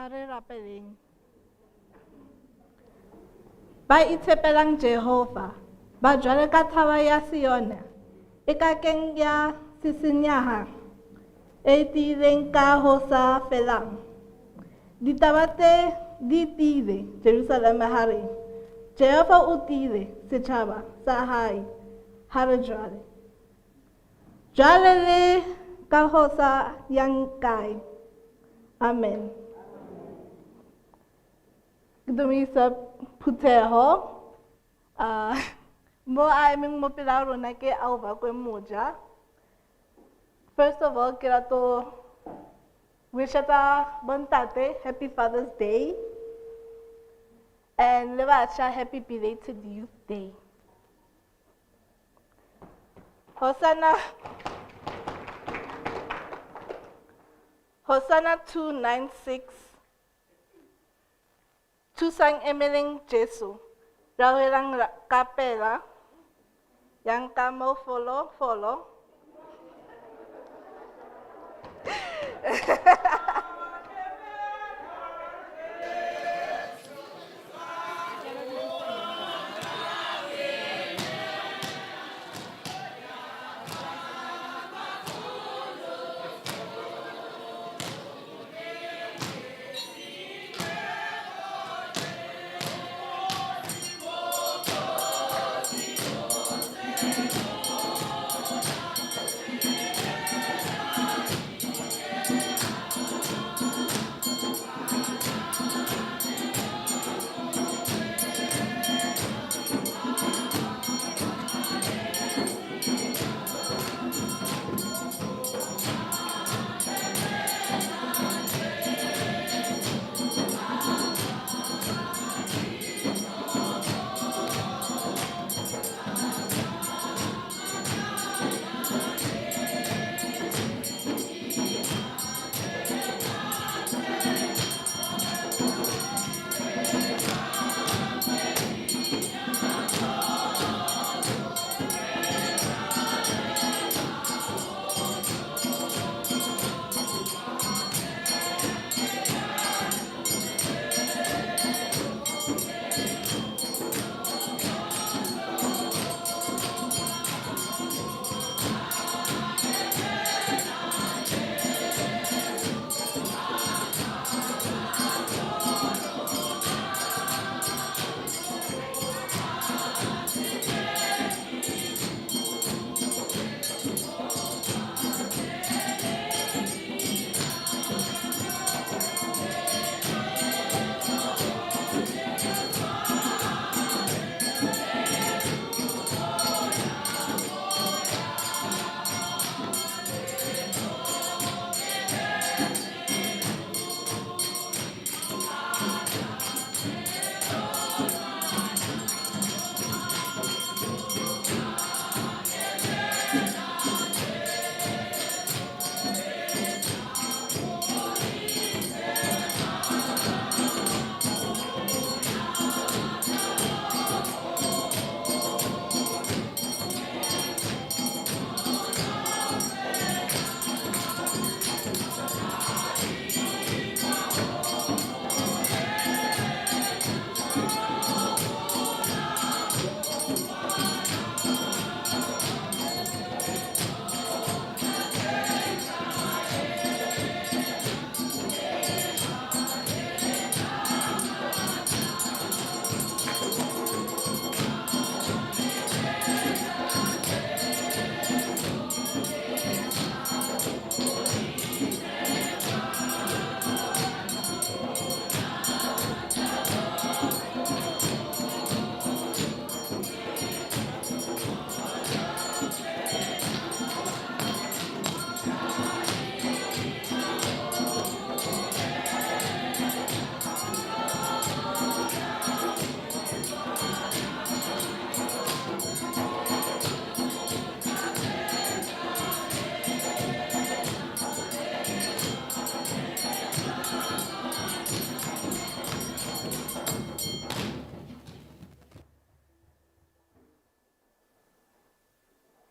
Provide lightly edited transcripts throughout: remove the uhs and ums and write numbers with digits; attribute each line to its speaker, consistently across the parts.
Speaker 1: A re rapeleng. Ba itshepelang Jehova ba jwalo ka thaba ya Sione, e ka keng ya sisinyeha, e tiileng ka ho sa felang. Ditaba tse di tiile Jerusalema ha re, Jehova o tiile setjhaba sa hae, ha re jwale. Jwale le ka ho sa yang kae. Amen. Ke dumedisa phutheho, mo a emeng mo pela rona ke Aobakwe Moja. First of all, ke rata ho wishetsa bontate Happy Father's Day and le batjha Happy Belated Youth Day. Hosanna, Hosanna 296, Thusang emeleng Jesu, rahelang kapela, yang ka mo folo folo.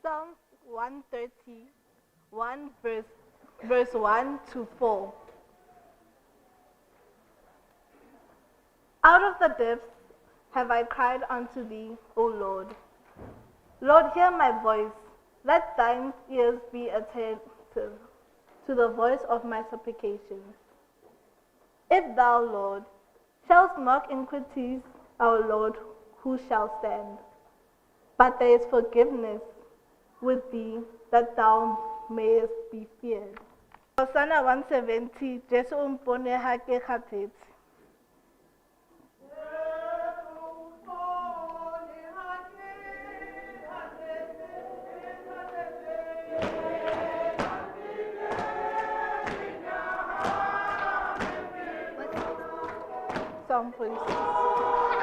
Speaker 1: Psalm 131, verse 1 to 4. Out of the depths have I cried unto thee, O Lord. Lord, hear my voice. Let thine ears be attentive to the voice of my supplications. If thou, Lord, shalt mock iniquities, our Lord, who shall stand? But there is forgiveness with thee, that thou mayest be feared. Hosanna 170, Jesu o mpone ha ke kgathetse. Psalm 46.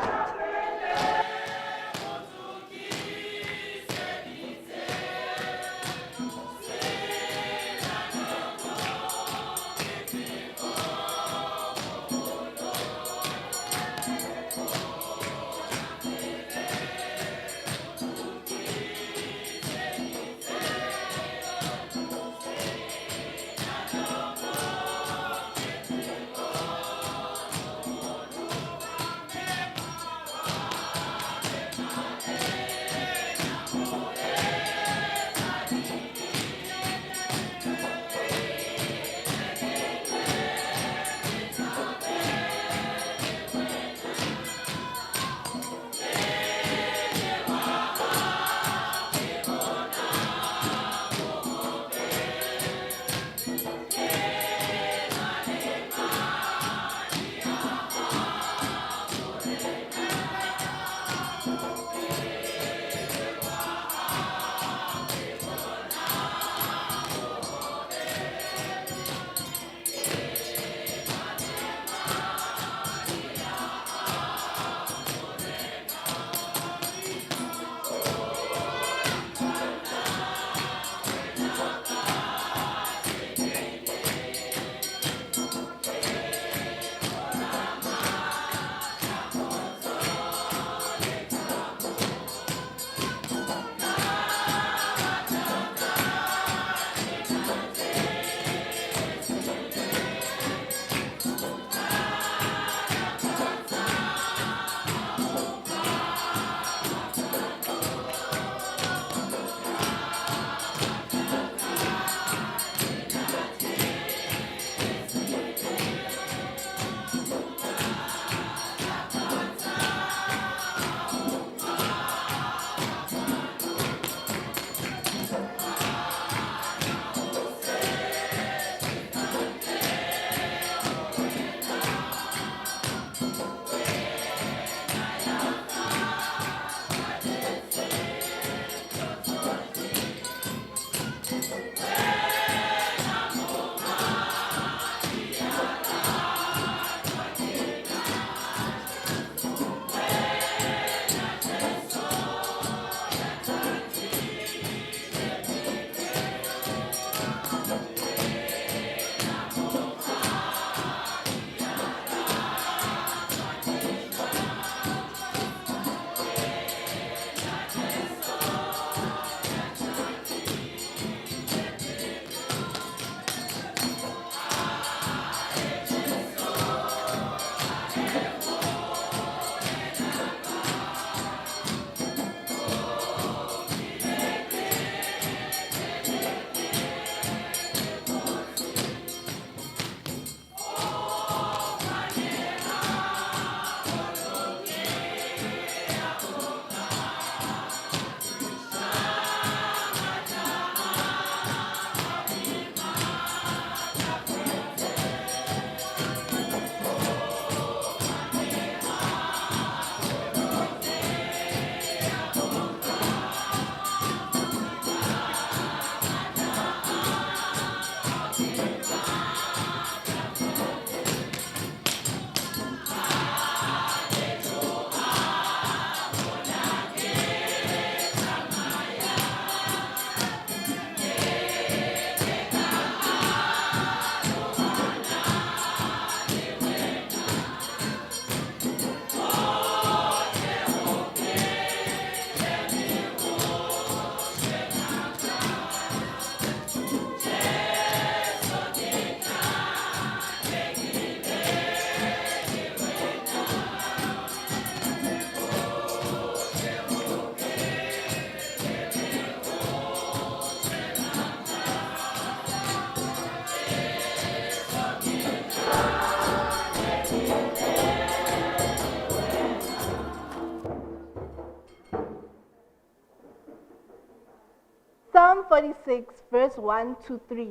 Speaker 1: Psalm 46, verse 1 to 3.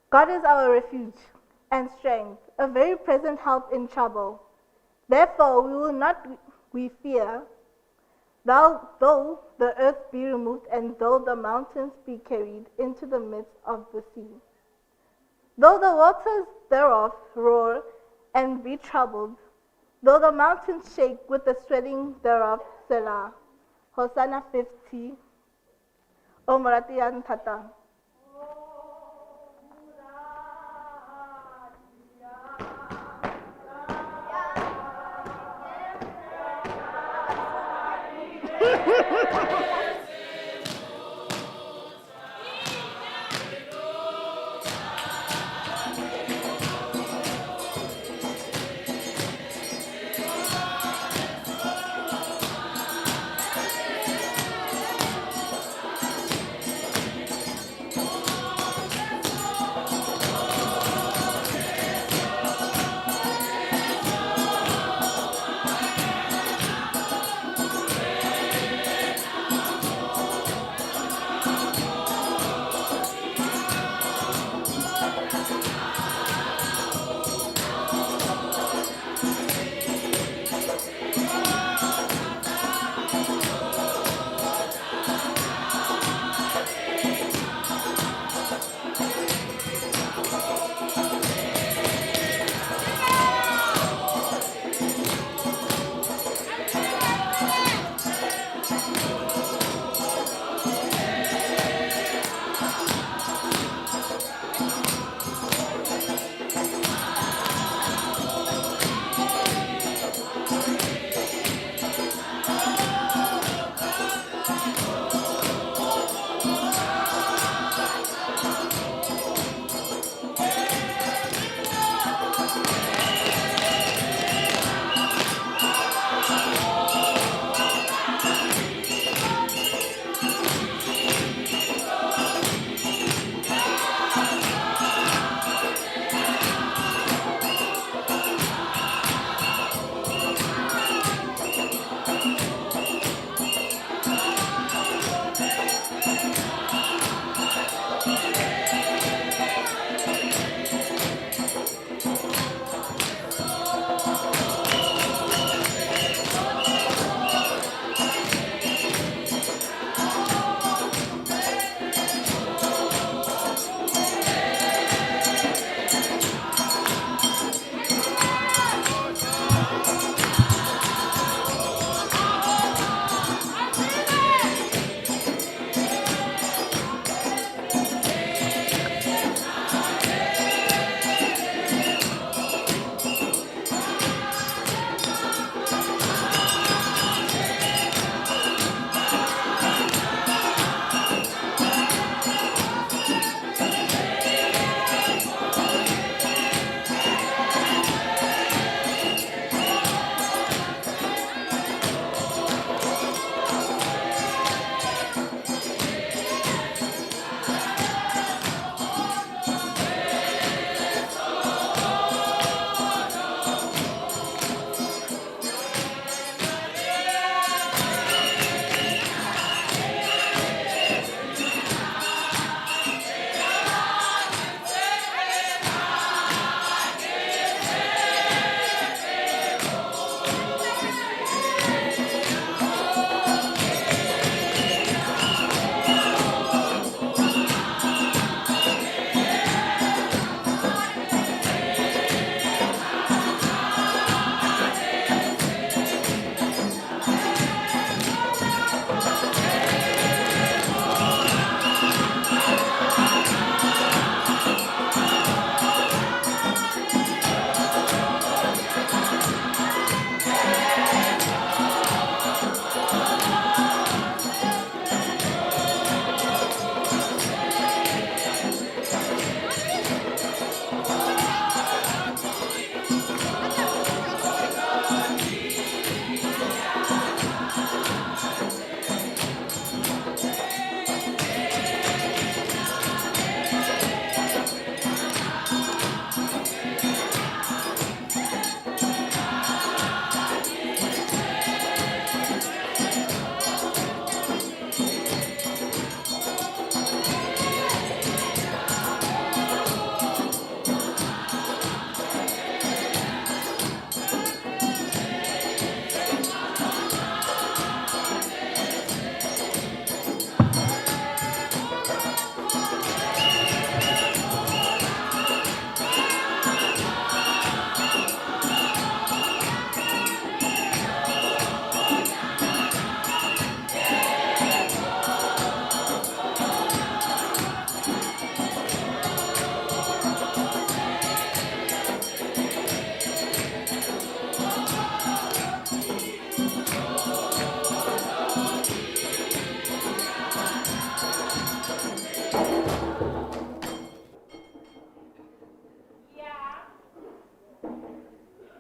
Speaker 1: God is our refuge and strength, a very present help in trouble. Therefore we will not we fear, though the earth be removed and though the mountains be carried into the midst of the sea. Though the waters thereof roar and be troubled, though the mountains shake with the swelling thereof, Selah. Hosanna 50. O morati ya nthatang.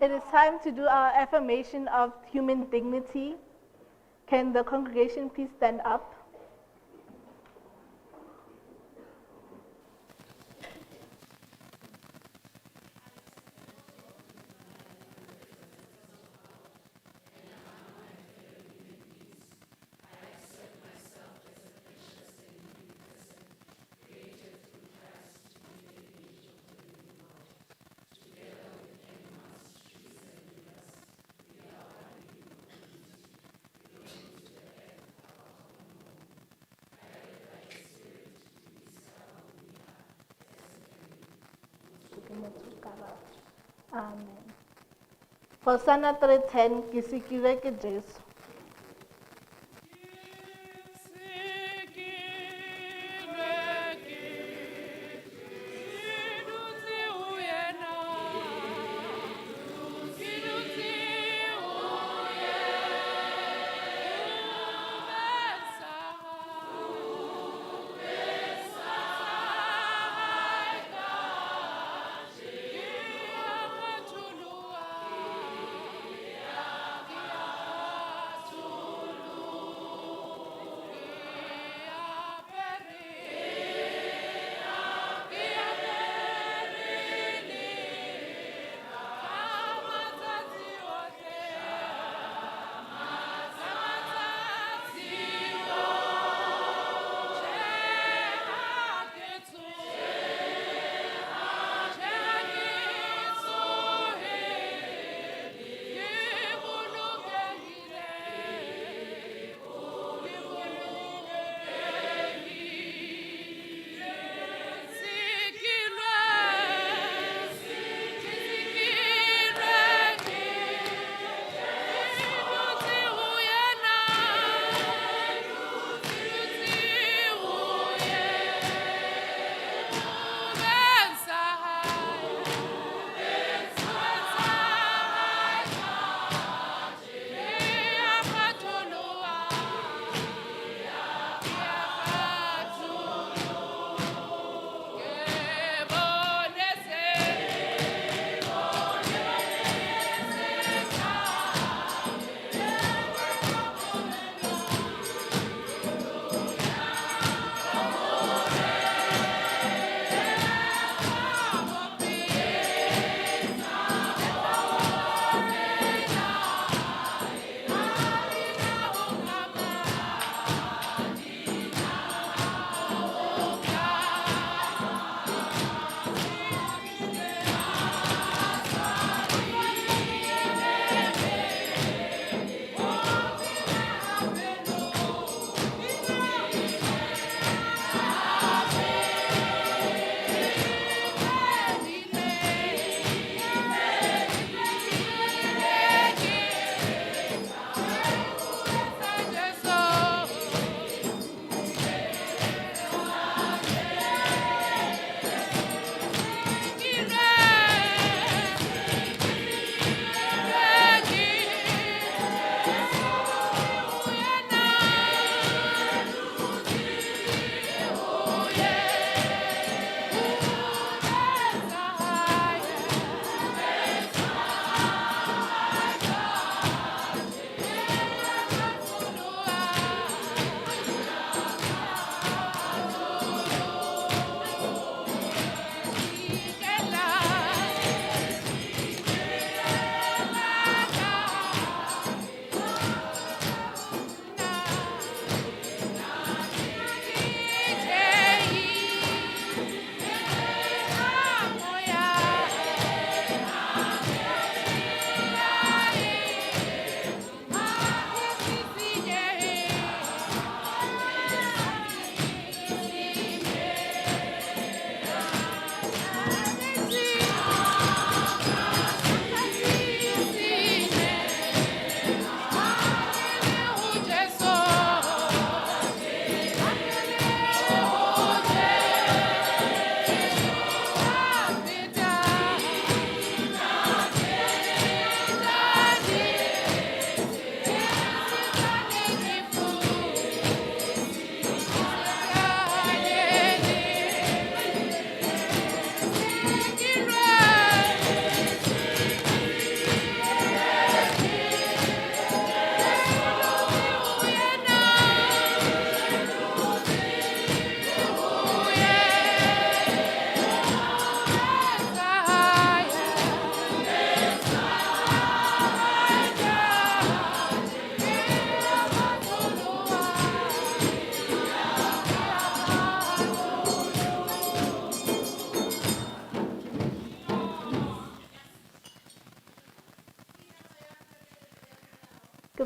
Speaker 1: It is time to do our affirmation of human dignity. Can the congregation please stand up? Amen. Hosanna 3:10 ke sikilwe ke Jesu.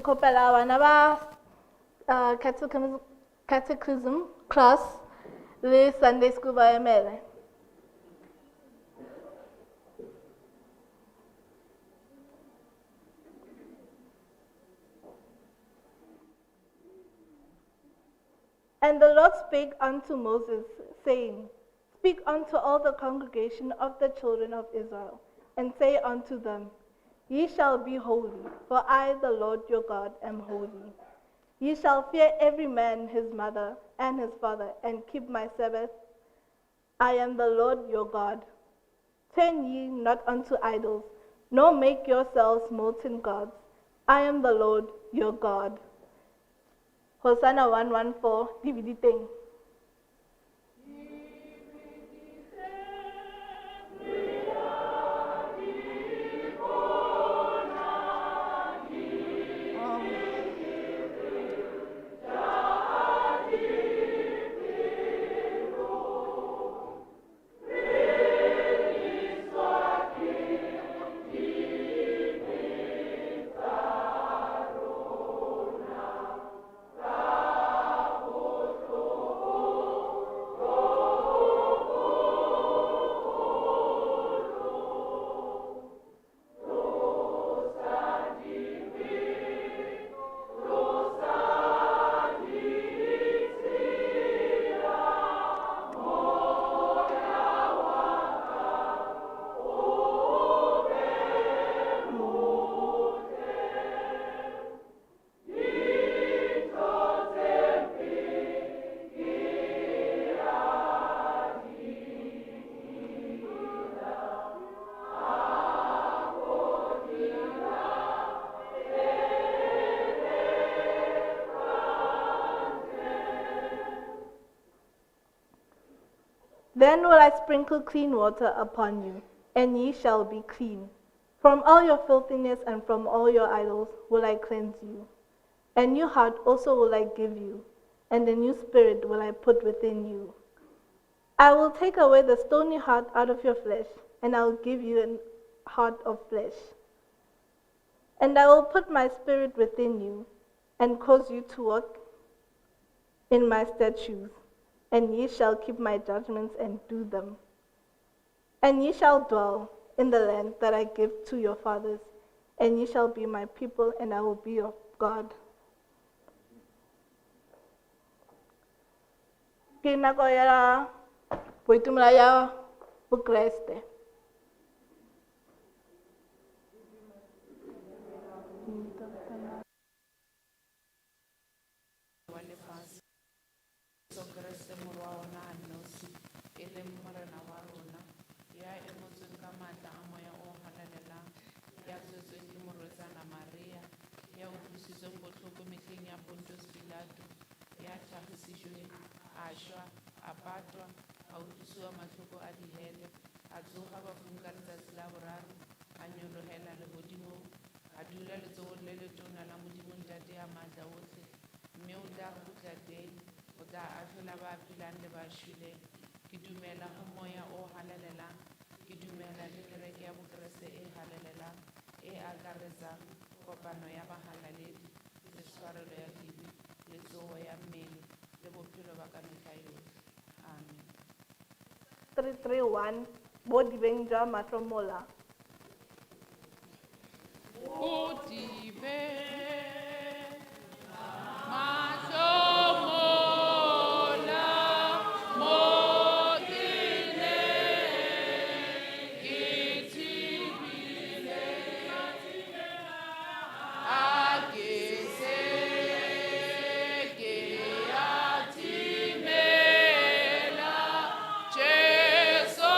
Speaker 1: Kopela bana ba catechism class le Sunday school ba emele. And the Lord spake unto Moses, saying, Speak unto all the congregation of the children of Israel, and say unto them, Ye shall be holy, for I, the Lord your God, am holy. Ye shall fear every man his mother and his father, and keep my Sabbath. I am the Lord your God. Turn ye not unto idols, nor make yourselves molten gods. I am the Lord your God. Hosanna 114, DVD thing. Then will I sprinkle clean water upon you, and ye shall be clean. From all your filthiness and from all your idols will I cleanse you. A new heart also will I give you, and a new spirit will I put within you. I will take away the stony heart out of your flesh, and I will give you an heart of flesh. And I will put my spirit within you, and cause you to walk in my statutes, and ye shall keep my judgments and do them. And ye shall dwell in the land that I give to your fathers, and ye shall be my people, and I will be your God. Ke nako ya boitumelo ya Bokreste.
Speaker 2: Wa lefatshe, Jesu Kreste Morwa wa ona a nnosi, e leng Morena wa rona, ya emotsweng ka matla a Moya o Halalelang, ya tswetsweng ke morwetsana Maria, ya utlwisitsweng bohloko mehleng ya Pontius Pilato, ya thakgisitsweng, a shwa, a patwa, a utlwisiwa mahloko a dihele, a tsoha bafung ka letsatsi la boraro, a nyolohela lehodimong, a dula letsohong le letona la Modimo Ntate ya matla ohle, mme o tla kgutla teng, o tla ahlola ba phelang le ba shweleng. Ke dumela ho Moya o Halalelang, ke dumela le kereke ya Bokreste e halalelang, e akaretsang kopano ya bahalaledi, le tshwarelo ya dibe, le tsoho ya mmele, le bophelo ba kamehla yohle. Amen.
Speaker 1: 331, bo dibeng jwa mahlomola.
Speaker 2: Bodibe mahlomola mo ke neng ke thibile, a ke se ke a timela, Jesu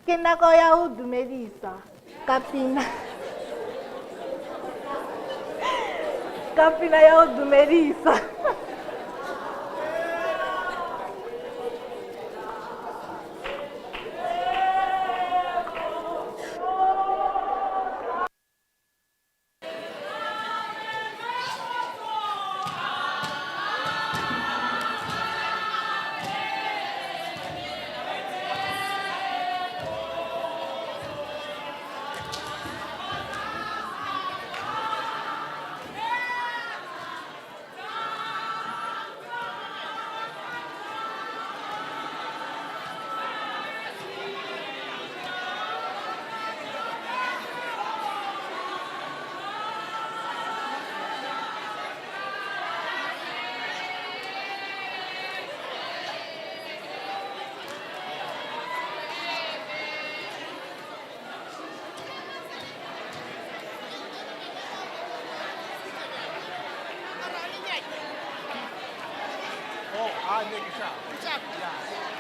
Speaker 1: Ke nako ya ho dumedisa ka pina. Ka pina ya ho dumedisa.
Speaker 3: Oh, I make a shot. Yeah.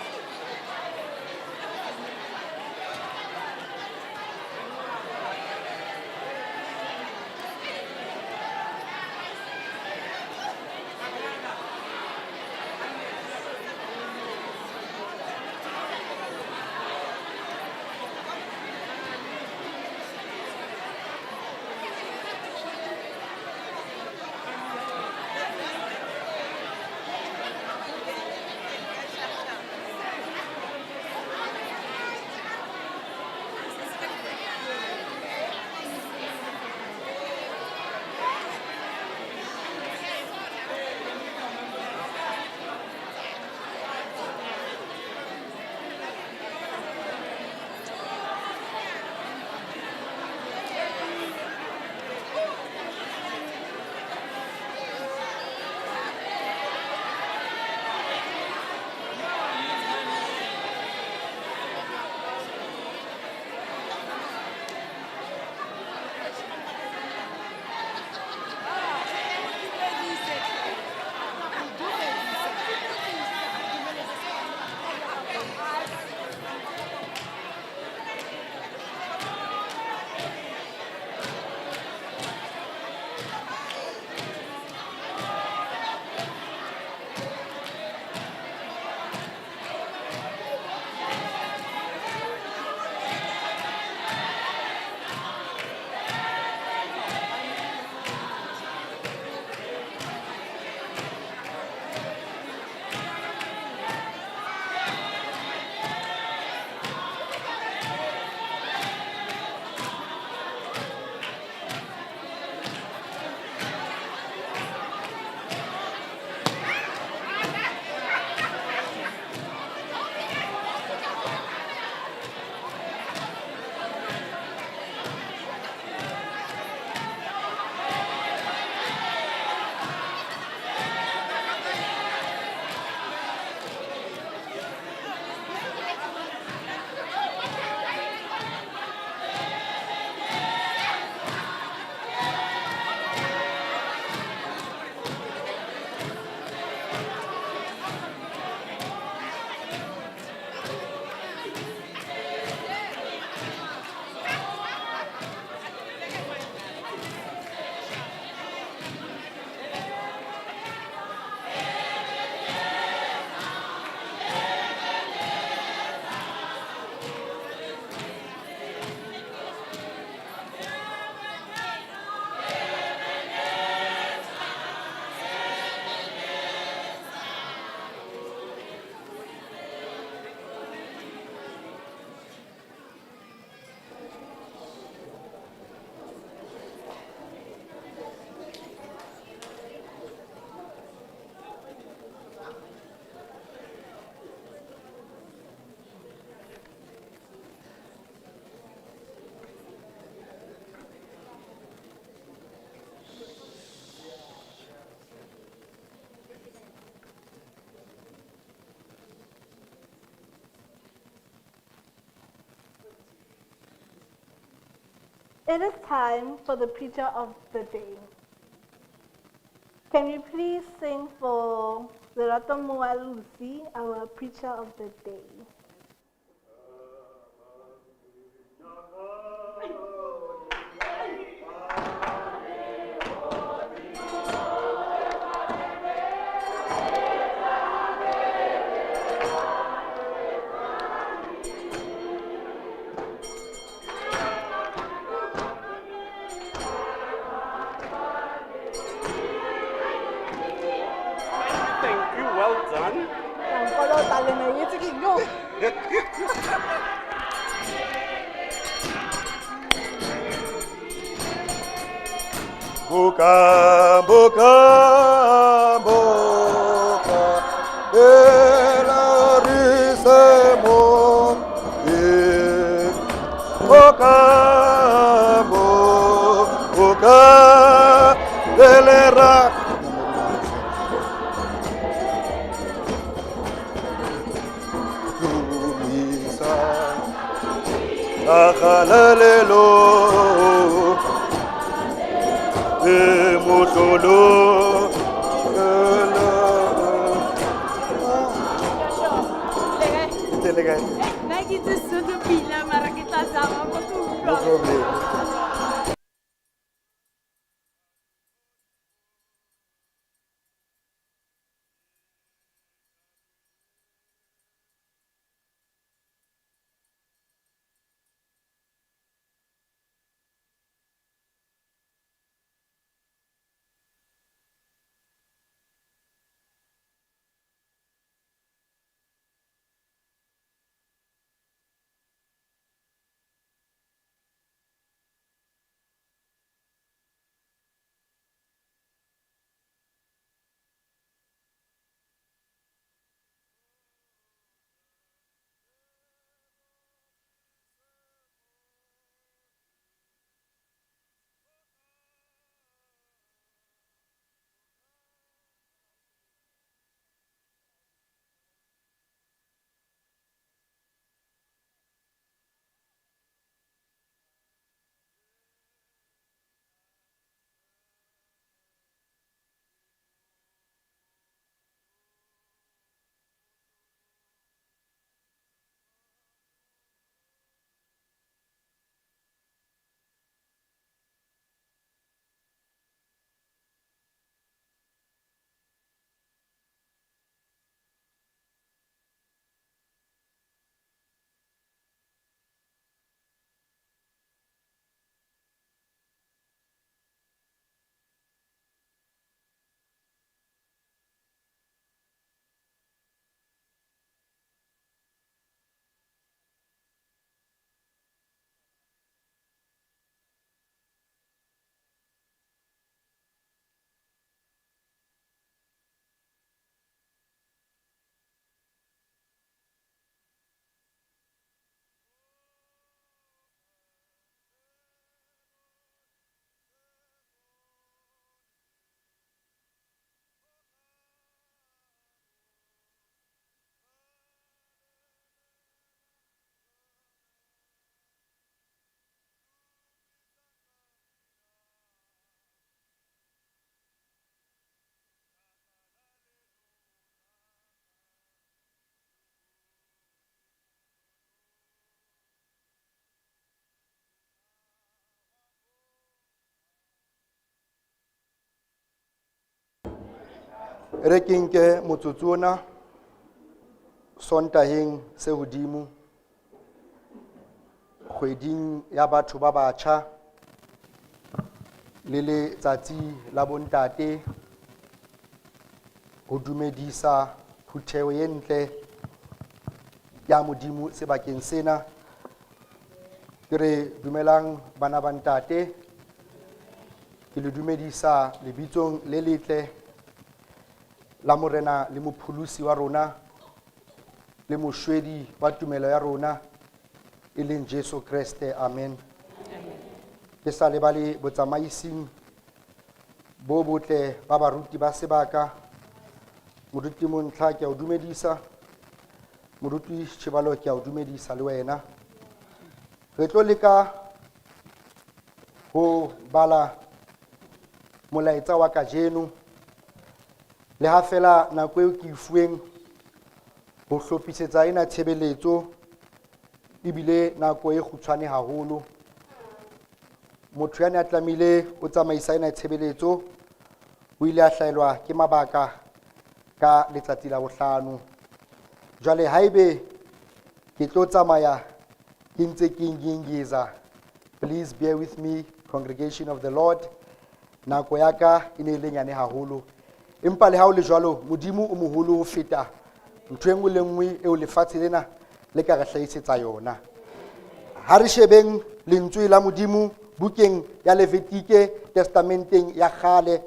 Speaker 1: It is time for the preacher of the day. Can you please sing for Lerato Moalusi, our preacher of the day?
Speaker 3: Done.
Speaker 1: Ka nkolota le nna itse ke yo.
Speaker 3: Boka, boka, boka, ela risemo, e. Boka, boka, elera. Dumisa, akhalalelo. E motlolo
Speaker 1: Le kae? Nna ke itse Sesotho pila mara ke tla zama go se
Speaker 3: No
Speaker 1: utlwa.
Speaker 3: problem. Re ke nke motsotso ona Sontaheng se hodimo kgweding ya batho ba batjha le letsatsi la bontate ho dumedisa phutheho e ntle ya Modimo sebakeng sena. Ke re dumelang bana ba ntate, ke le dumedisa lebitsong le letle la Morena le Mopholosi wa rona le moshwedi wa tumelo ya rona e leng Jesu Kreste. Amen. Ke sa lebale botsamaising bo botle ba baruti ba sebaka. Moruti Montlha ke a o dumedisa, Moruti Chibalo ke a o dumedisa le wena. Re tlo leka ho bala molaetsa wa kajeno le ha fela nako eo ke e fuweng ho hlophisetsa ena tshebeletso ebile nako e kgutshwane haholo. Motho ya ne a tlamehile o tsamaisa ena tshebeletso o ile a hlaelwa ke mabaka ka letsatsi la bohlano. Jwale haebe ke tlo tsamaya ke ntse ke ngengeza, please bear with me, congregation of the Lord. Nako ya ka e ne e le nyane haholo, Empa le ha o le jwalo, Modimo o moholo ho feta ntho e nngwe le nngwe eo lefatshe lena le ka re hlahisetsa yona. Ha re shebeng lentswe la Modimo bukeng ya Levitike testamenteng ya kgale.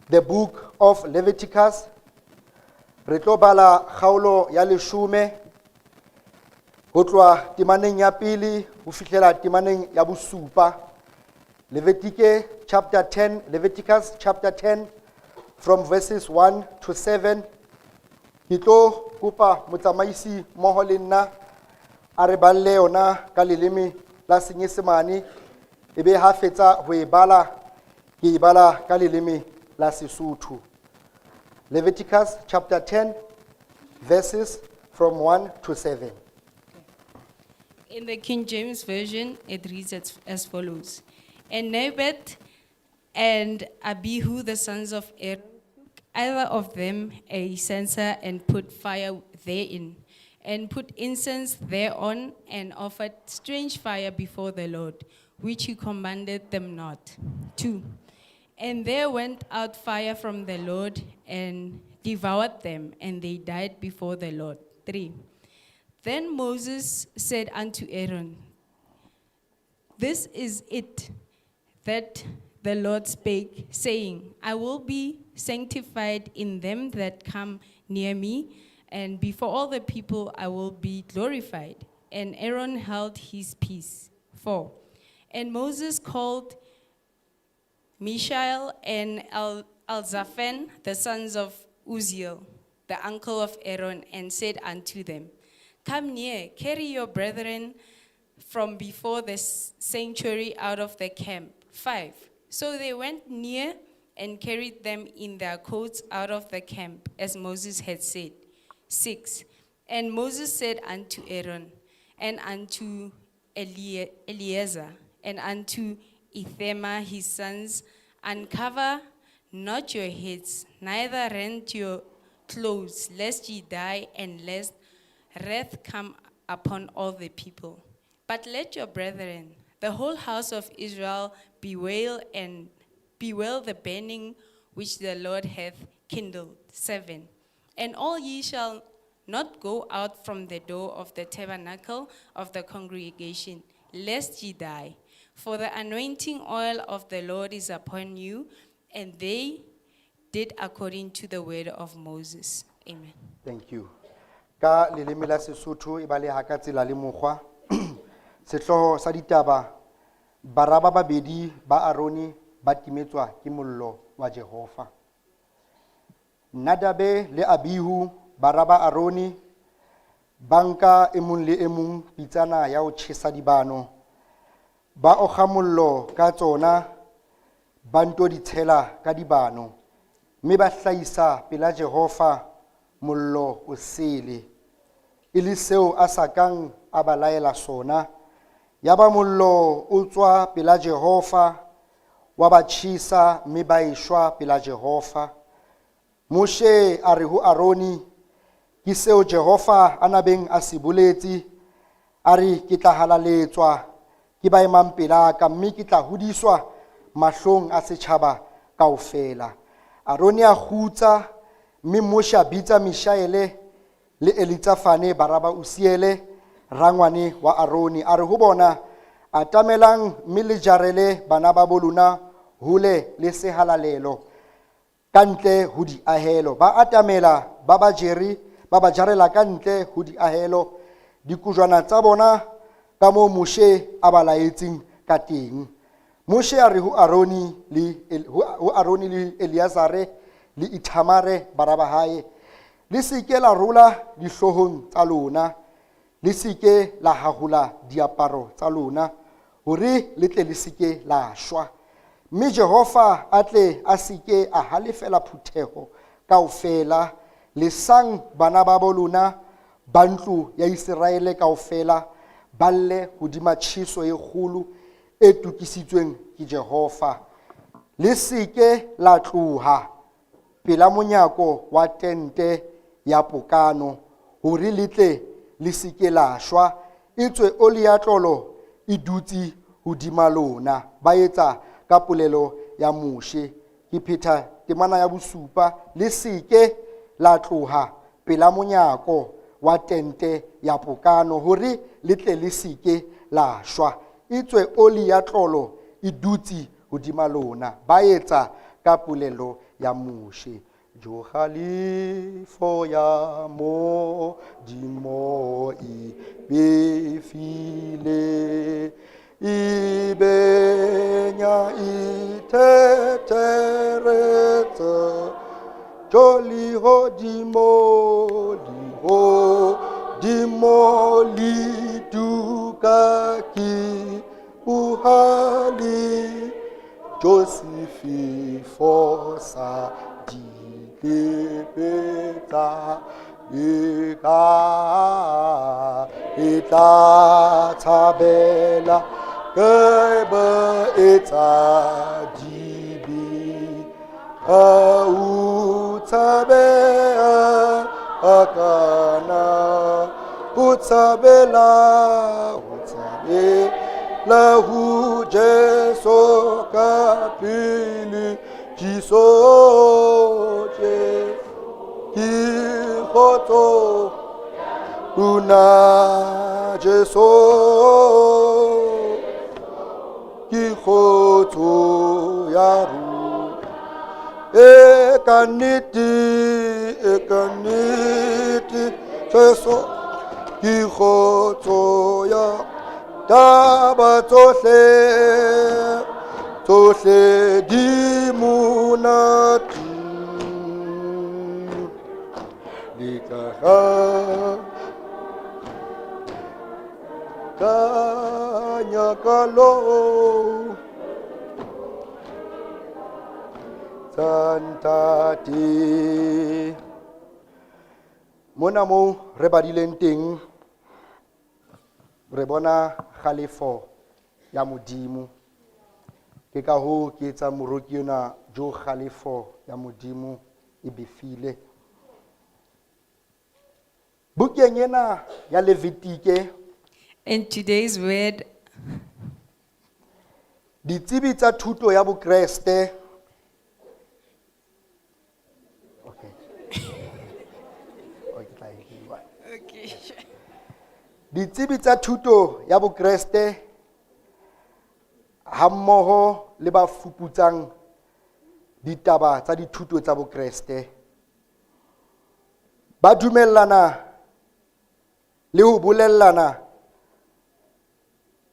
Speaker 3: The book of Leviticus. Re tlo bala kgaolo ya 10 ho tloha temaneng ya pele ho fihlela temaneng ya bosupa. Levitike chapter 10, Leviticus chapter 10 from verses 1 to 7. Ke tlo kopa motsamaisi mmoho le nna a re balle yona ka leleme la Senyesemane, ebe ha fetsa ho e bala ke e bala ka leleme la Sesotho. Leviticus chapter 10 verses from 1 to 7.
Speaker 4: In the King James Version, it reads as follows. And Nadab and Abihu, the sons of Aaron, took either of them a censer and put fire therein, and put incense thereon, and offered strange fire before the Lord, which he commanded them not. 2. And there went out fire from the Lord and devoured them, and they died before the Lord. 3. Then Moses said unto Aaron, This is it that the Lord spake, saying, I will be sanctified in them that come near me, and before all the people I will be glorified. And Aaron held his peace. 4. And Moses called Mishael and Elzaphan, the sons of Uzziel, the uncle of Aaron, and said unto them, Come near, carry your brethren from before the sanctuary out of the camp. 5. So they went near and carried them in their coats out of the camp, as Moses had said. 6. And Moses said unto Aaron, and unto Eleazar, and unto Ithamar his sons, Uncover not your heads, neither rend your clothes, lest ye die, and lest wrath come upon all the people. But let your brethren, the whole house of Israel, bewail and bewail the burning which the Lord hath kindled. 7. And all ye shall not go out from the door of the tabernacle of the congregation, lest ye die. For the anointing oil of the Lord is upon you. And they did according to the word of Moses. Amen.
Speaker 3: Thank you. Ka leleme la Sesotho e baleha ka tsela le mokgwa. Sehlooho sa ditaba, bara ba babedi ba Arone ba timetswa ke mollo wa Jehova. Nadabe le Abihu bara ba Arone ba nka e mong le e mong pitsana ya ho tjhesa dibano, ba okga mollo ka tsona, ba nto di tshela ka dibano, mme ba hlahisa pela Jehova mollo o sele, e le seo a sa kang a ba laela sona. Yaba mollo o tswa pela Jehova, wa ba tjhesa, mme ba eshwa pela Jehova. Moshe a re ho Arone, ke seo Jehova a nabeng a se boletse, a re ke tla halaletswa ke ba emang pela ka, mme ke tla hodiswa mahlong a setjhaba kaofela. Arone a kgutsa, mme Moshe a bitsa Mishaele le Elitsafane bara ba Usiele, rangwane wa Arone, a re ho bona, atamelang mme le jarele bana ba bo lona hole le sehalalelo, ka ntle ho diahelo. Ba atamela ba ba jere, ba ba jarela ka ntle ho diahelo, dikojwana tsa bona ka moo Moshe a ba laetseng ka teng. Moshe a re ho Arone le El-, ho, ho Arone le Eleazare le Ithamare bara ba hae, le se ke la rola dihloohong tsa lona, le se ke la hahola diaparo tsa lona, hore le tle le se ke la shwa. Mme Jehova a tle a se ke a halefela phutheho kaofela, lesang bana ba bo lona ba ntlo ya Iseraele kaofela ba lle hodima tjheso e kgolo e tokisitsweng ke Jehova. Le se ke la tloha pela monyako wa tente ya pokano, hore le tle le se ke la shwa, etswe oli ya tlolo e dutse hodima lona. Ba etsa ka polelo ya Moshe. Ke pheta temana ya bosupa, le seke la tloha pela monyako wa tente ya pokano hore le tle le seke la shwa. Etswe oli ya tlolo e dutse hodima lona. Ba etsa ka polelo ya Moshe. Jo kgalefo ya Modimo e befile, e benya e thetheretsa. Jo lehodimo, lehodimo le tuka ke bohale. Jo sefefo sa dilepe tsa leka e tla tshabela ke ba etsa dibe. Ha o tshabeha a kana, o tshabela, o tshabela ho Jesu ka pele. Jesu, Jesu, ke kgotso lona, Jesu, ke kgotso ya rona. E ka nnete, e ka nnete, Jesu, ke kgotso ya taba tsohle, tsohle di monate. Le tla kanya ka lo tsa ntate. Mona moo re badileng teng, re bona kgalefo ya Modimo. Ke ka hoo ke etsang moroki ena, jo kgalefo ya Modimo e befile. Bukeng ena ya Levitike,
Speaker 4: In today's word,
Speaker 3: ditsebi tsa thuto ya Bokreste. Okay. Okay, ke tla e bua. Ditsebi tsa thuto ya Bokreste hammoho le ba fuputsang ditaba tsa dithuto tsa Bokreste ba dumellana le ho bolellana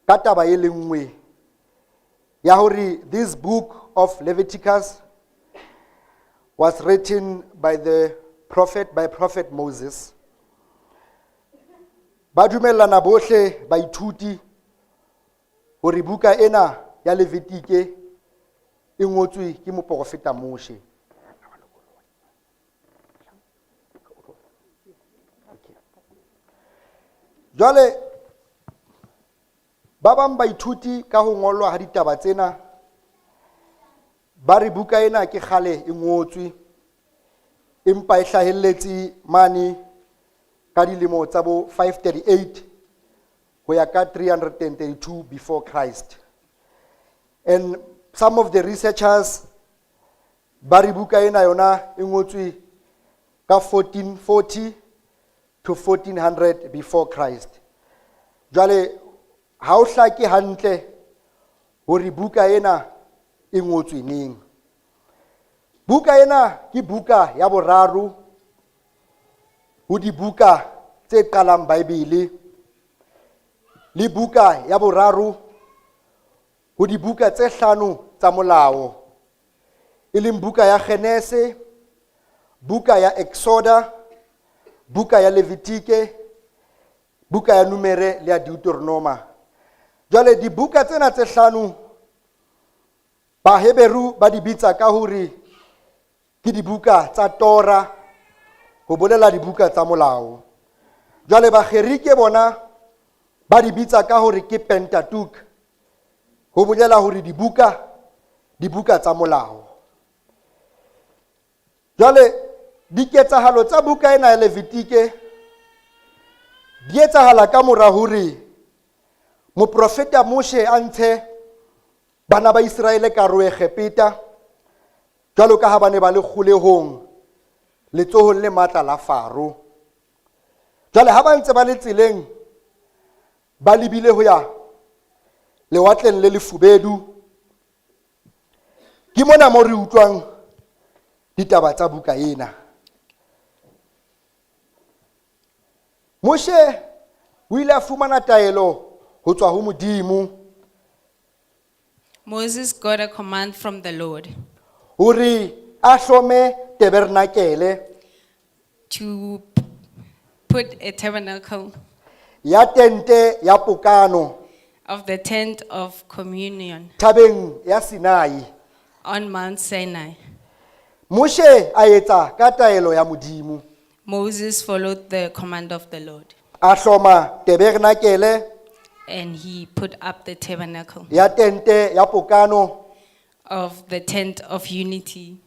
Speaker 3: ka taba e le nngwe ya hore this book of Leviticus was written by the prophet, by prophet Moses. Ba dumellana bohle baithuti hore buka ena ya Levitike e ngotswe ke moprofeta Moshe. Jwale ba bang baithuti ka ho ngolwa ha ditaba tsena ba re buka ena ke kgale e ngotswe, empa e hlahelletse mane ka dilemo tsa bo 538 ho ya ka 332 before Christ. And some of the researchers ba re buka ena yona e ngotswe ka 1440 to 1400 before Christ. Jwale ha o hlake hantle hore buka ena e ngotswe neng. Buka ena ke buka ya boraro ho dibuka tse qalang Bibele, le buka ya boraro ho dibuka tse hlano tsa molao, e leng buka ya Genese, buka ya Exoda, buka ya Levitike, buka ya Numere le ya Deuteronoma. Jwale dibuka tsena tse hlano Baheberu ba di bitsa ka hore ke dibuka tsa Torah, ho bolela dibuka tsa molao. Jwale Bagerike bona ba di bitsa ka hore ke Pentateuch, ho bolela hore dibuka tsa molao. Jwale diketsahalo tsa buka ena ya Levitike di etsahala ka mora hore moprofeta Moshe a ntshe bana ba Iseraele ka hare ho Egepeta. Jwalo ka ha ba ne ba le kgolehong letsohong le matla la Faro. Jwale ha ba ntse ba le tseleng ba lebile ho ya lewatleng le lefubedu, ke mona mo re utlwang ditaba tsa buka ena. Moshe o ile a fumana taelo ho tswa ho Modimo
Speaker 4: Moses got a command from the Lord
Speaker 3: hore a hlome tabernakele
Speaker 4: to put a tabernacle
Speaker 3: ya tente ya pokano
Speaker 4: of the tent of communion
Speaker 3: thabeng ya Sinai.
Speaker 4: on Mount Sinai.
Speaker 3: Moshe a etsa ka taelo ya Modimo.
Speaker 4: Moses followed the command of the Lord
Speaker 3: A hloma tabernakele
Speaker 4: and he put up the tabernacle
Speaker 3: ya tente ya pokano
Speaker 4: of the tent of unity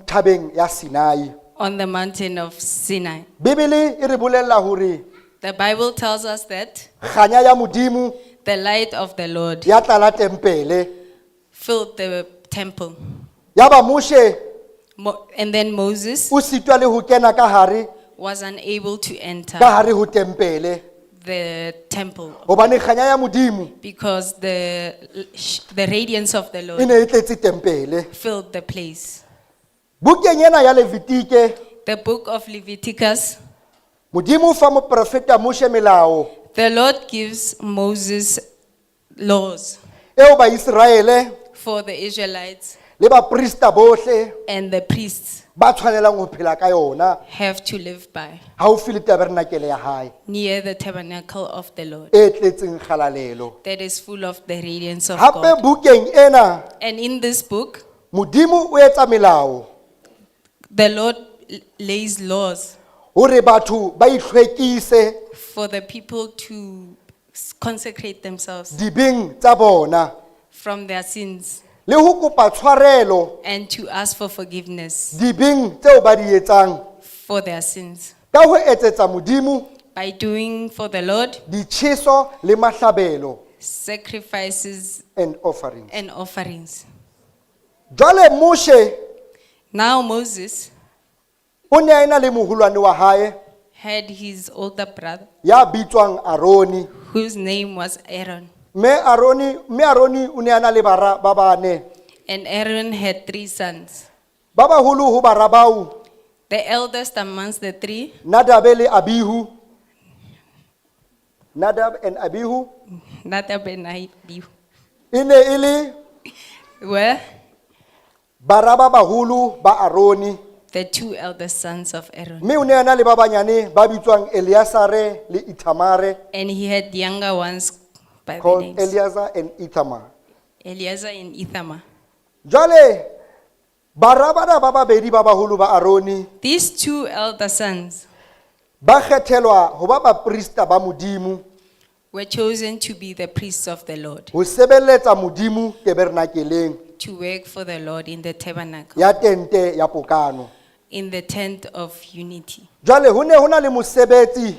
Speaker 3: thabeng ya Sinai.
Speaker 4: on the mountain of Sinai.
Speaker 3: Bibele e re bolella hore
Speaker 4: The Bible tells us that
Speaker 3: kganya ya Modimo
Speaker 4: the light of the Lord
Speaker 3: ya tlala tempele.
Speaker 4: filled the temple.
Speaker 3: Ya ba Moshe
Speaker 4: And then Moses
Speaker 3: o sitwa le ho kena ka hare
Speaker 4: was unable to enter
Speaker 3: ka hare ho tempele
Speaker 4: the temple
Speaker 3: hobane kganya ya Modimo
Speaker 4: because the radiance of the
Speaker 3: e
Speaker 4: Lord
Speaker 3: ne e tletse tempele.
Speaker 4: filled the place.
Speaker 3: Bukeng ena ya Levitike
Speaker 4: The book of Leviticus,
Speaker 3: Modimo o fa moprofeta Moshe melao
Speaker 4: the Lord gives Moses laws
Speaker 3: eo Baiseraele
Speaker 4: for the Israelites
Speaker 3: le baprista bohle
Speaker 4: and the priests
Speaker 3: ba tshwanelang ho phela ka yona
Speaker 4: have to live by
Speaker 3: haufi le tabernakele ya hae
Speaker 4: near the tabernacle of the Lord
Speaker 3: e tletseng kgalalelo.
Speaker 4: that is full of the radiance of
Speaker 3: Hape
Speaker 4: God.
Speaker 3: bukeng ena
Speaker 4: And in this book,
Speaker 3: Modimo o etsa melao
Speaker 4: the Lord lays laws
Speaker 3: hore batho ba itlhwekise
Speaker 4: for the people to consecrate themselves
Speaker 3: dibeng tsa bona
Speaker 4: from their sins
Speaker 3: le ho kopa tshwarelo
Speaker 4: and to ask for forgiveness
Speaker 3: dibeng tseo ba di etsang
Speaker 4: for their sins
Speaker 3: ka ho etsetsa Modimo
Speaker 4: by doing for the Lord
Speaker 3: ditjheso le mahlabelo
Speaker 4: sacrifices
Speaker 3: and offerings.
Speaker 4: and offerings.
Speaker 3: Jwale Moshe
Speaker 4: Now Moses
Speaker 3: o ne a ena le moholwane wa hae
Speaker 4: had his older brother
Speaker 3: ya bitswang Aroni.
Speaker 4: whose name was Aaron.
Speaker 3: Mme Aroni o ne a na le bara ba bane.
Speaker 4: And Aaron had three sons.
Speaker 3: Ba baholo ho bara bao,
Speaker 4: The eldest amongst the three,
Speaker 3: Nadabe le Abihu. Nadab and Abihu
Speaker 4: Nadab and Abihu,
Speaker 3: e ne e le
Speaker 4: were
Speaker 3: bara ba baholo ba Aroni.
Speaker 4: the two eldest sons of Aaron.
Speaker 3: Mme o ne a na le ba banyane ba bitswang Eleazare le Ithamare,
Speaker 4: And he had younger ones by the
Speaker 3: called
Speaker 4: names
Speaker 3: Eleazar and Ithamar.
Speaker 4: Eleazar and Ithamar.
Speaker 3: Jwale bara bana ba babedi ba baholo ba Aroni
Speaker 4: These two elder sons
Speaker 3: ba kgethelwa ho ba baprista ba Modimo
Speaker 4: were chosen to be the priests of the Lord,
Speaker 3: ho sebeletsa Modimo tabernakeleng
Speaker 4: to work for the Lord in the tabernacle,
Speaker 3: ya tente ya pokano.
Speaker 4: in the tent of unity.
Speaker 3: Jwale ho ne ho na le mosebetsi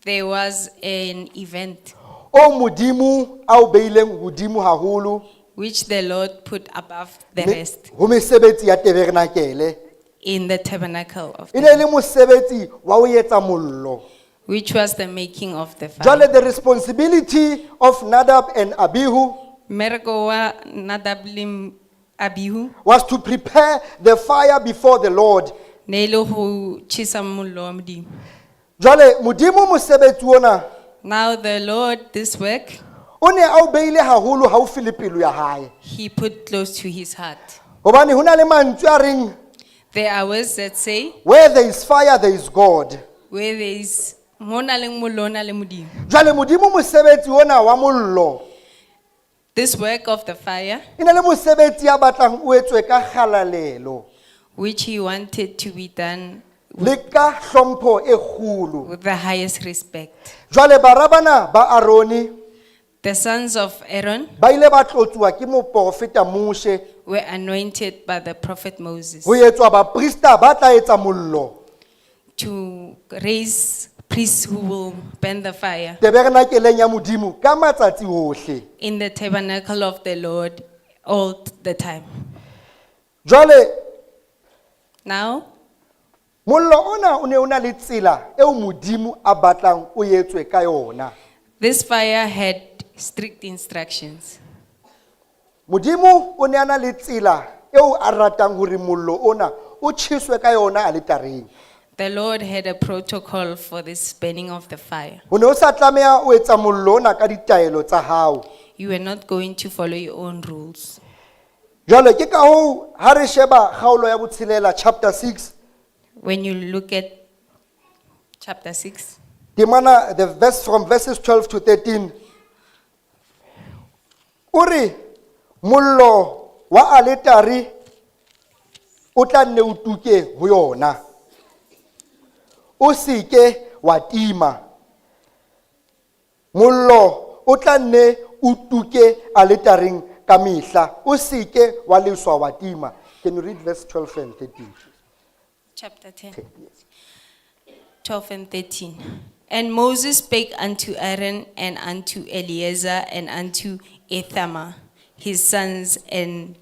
Speaker 4: There was an event
Speaker 3: o Modimo a o beileng hodimo haholo
Speaker 4: which the Lord put above the rest
Speaker 3: ho mesebetsi ya tabernakele.
Speaker 4: in the tabernacle of
Speaker 3: E
Speaker 4: the
Speaker 3: ne e le mosebetsi wa ho etsa mollo.
Speaker 4: which was the making of the fire.
Speaker 3: Jwale the responsibility of Nadab and Abihu
Speaker 4: Mmereko wa Nadab le Abihu
Speaker 3: was to prepare the fire before the Lord.
Speaker 4: ne e le ho tjhesa mollo wa Modimo.
Speaker 3: Jwale Modimo mosebetsi ona
Speaker 4: Now the Lord, this work,
Speaker 3: o ne a o beile haholo haufi le pelo ya hae.
Speaker 4: he put close to his heart.
Speaker 3: Hobane ho na le mantswe a reng
Speaker 4: There are words that say,
Speaker 3: where there is fire there is God.
Speaker 4: where there is mo na leng mollo ho na le Modimo.
Speaker 3: Jwale Modimo mosebetsi ona wa mollo
Speaker 4: This work of the fire,
Speaker 3: e ne le mosebetsi ya batlang o etswe ka kgalalelo
Speaker 4: which he wanted to be done
Speaker 3: le ka hlompho e kgolo.
Speaker 4: with the highest respect.
Speaker 3: Jwale bara bana ba Aroni
Speaker 4: The sons of Aaron
Speaker 3: ba ile ba tlotsuwa ke moprofeta Moshe
Speaker 4: were anointed by the prophet Moses
Speaker 3: ho etswa baprista ba tla etsa mollo
Speaker 4: to raise priests who will burn the fire
Speaker 3: tabernakeleng ya Modimo ka matsatsi ohle.
Speaker 4: in the tabernacle of the Lord all the time.
Speaker 3: Jwale
Speaker 4: Now,
Speaker 3: mollo ona o ne o na le tsela eo Modimo a batlang o etswe ka yona.
Speaker 4: This fire had strict instructions.
Speaker 3: Modimo o ne a na le tsela eo a ratang hore mollo ona o tjheswe ka yona aletareng.
Speaker 4: The Lord had a protocol for this burning of the fire.
Speaker 3: O ne o sa tlameha o etsa mollo ona ka ditaelo tsa hao.
Speaker 4: You were not going to follow your own rules.
Speaker 3: Jwale ke ka hoo ha re sheba kgaolo ya botshelela chapter 6
Speaker 4: When you look at chapter 6,
Speaker 3: temana the verse from verses 12 to 13, o re mollo wa aletare o tla nne o tuke ho yona, o seke wa tima. Mollo o tla nne o tuke aletareng ka mehla, o seke wa leswa wa tima. Can you read verse 12 and 13?
Speaker 4: Chapter 10, 12 and 13. And Moses spake unto Aaron and unto Eleazar and unto Ithamar, his sons and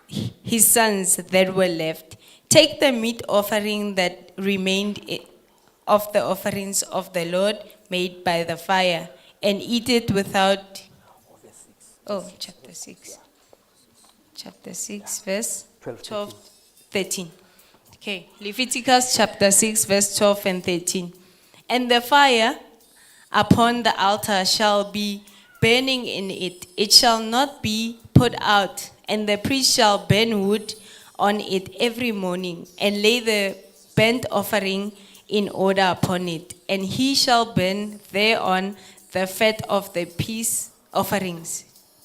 Speaker 4: his sons that were left, take the meat offering that remained of the offerings of the Lord made by the fire, and eat it without. Oh, chapter 6. Chapter 6, verse
Speaker 3: 12,
Speaker 4: 12, 13. Okay, Leviticus chapter 6, verse 12 and 13. And the fire upon the altar shall be burning in it, it shall not be put out, and the priest shall burn wood on it every morning, and lay the burnt offering in order upon it, and he shall burn thereon the fat of the peace offerings.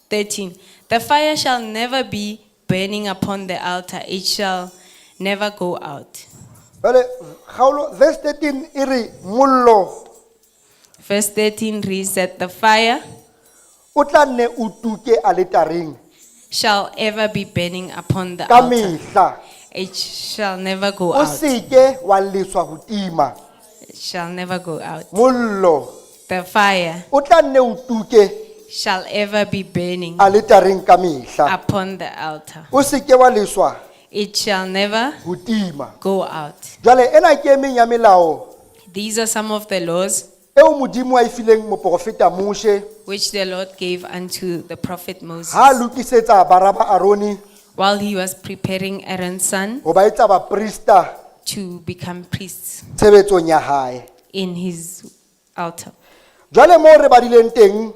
Speaker 4: 13. The fire shall never be burning upon the altar, it shall never go out.
Speaker 3: Jwale kgaolo verse 13 e re mollo
Speaker 4: Verse 13 reads that the fire
Speaker 3: o tla nne o tuke aletareng
Speaker 4: shall ever be burning upon the
Speaker 3: ka
Speaker 4: altar.
Speaker 3: mehla,
Speaker 4: It shall never go
Speaker 3: o
Speaker 4: out.
Speaker 3: seke wa leswa ho tima.
Speaker 4: It shall never go out.
Speaker 3: Mollo
Speaker 4: The fire
Speaker 3: o tla nne o tuke
Speaker 4: shall ever be burning
Speaker 3: aletareng ka mehla,
Speaker 4: upon the altar.
Speaker 3: o seke wa leswa
Speaker 4: It shall never
Speaker 3: ho tima.
Speaker 4: go out.
Speaker 3: Jwale ena ke e meng ya melao
Speaker 4: These are some of the laws
Speaker 3: eo Modimo a e fileng moporofeta Moshe
Speaker 4: which the Lord gave unto the prophet Moses
Speaker 3: ha a lokisetsa bara ba Arone
Speaker 4: while he was preparing Aaron's son
Speaker 3: ho ba etsa baprista
Speaker 4: to become priests
Speaker 3: tshebetsong ya hae.
Speaker 4: in his altar.
Speaker 3: Jwale moo re badileng teng,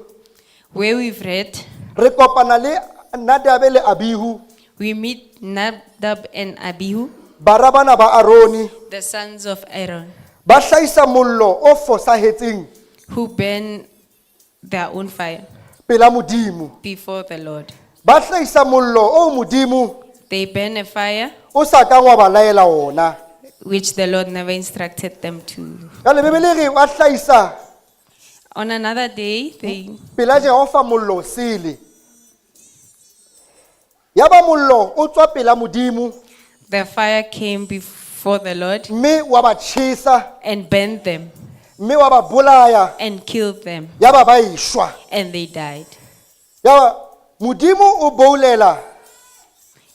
Speaker 4: Where we've read,
Speaker 3: re kopana le Nadabe le Abihu,
Speaker 4: we meet Nadab and Abihu,
Speaker 3: bara bana ba Arone,
Speaker 4: the sons of Aaron,
Speaker 3: ba hlahisa mollo o fosahetseng
Speaker 4: who burn their own fire
Speaker 3: pela Modimo.
Speaker 4: before the Lord.
Speaker 3: Ba hlahisa mollo o Modimo
Speaker 4: They burn a fire
Speaker 3: o sa kang wa ba laela ona.
Speaker 4: which the Lord never instructed them to.
Speaker 3: Jwale Bibele e re ba hlahisa
Speaker 4: On another day, they
Speaker 3: pela Jehova mollo o sele. Yaba mollo o tswa pela Modimo
Speaker 4: the fire came before the Lord
Speaker 3: mme wa ba tjhesa,
Speaker 4: and burned them
Speaker 3: mme wa ba bolaya,
Speaker 4: and killed them,
Speaker 3: yaba ba eshwa.
Speaker 4: and they died.
Speaker 3: Yaba Modimo o boulela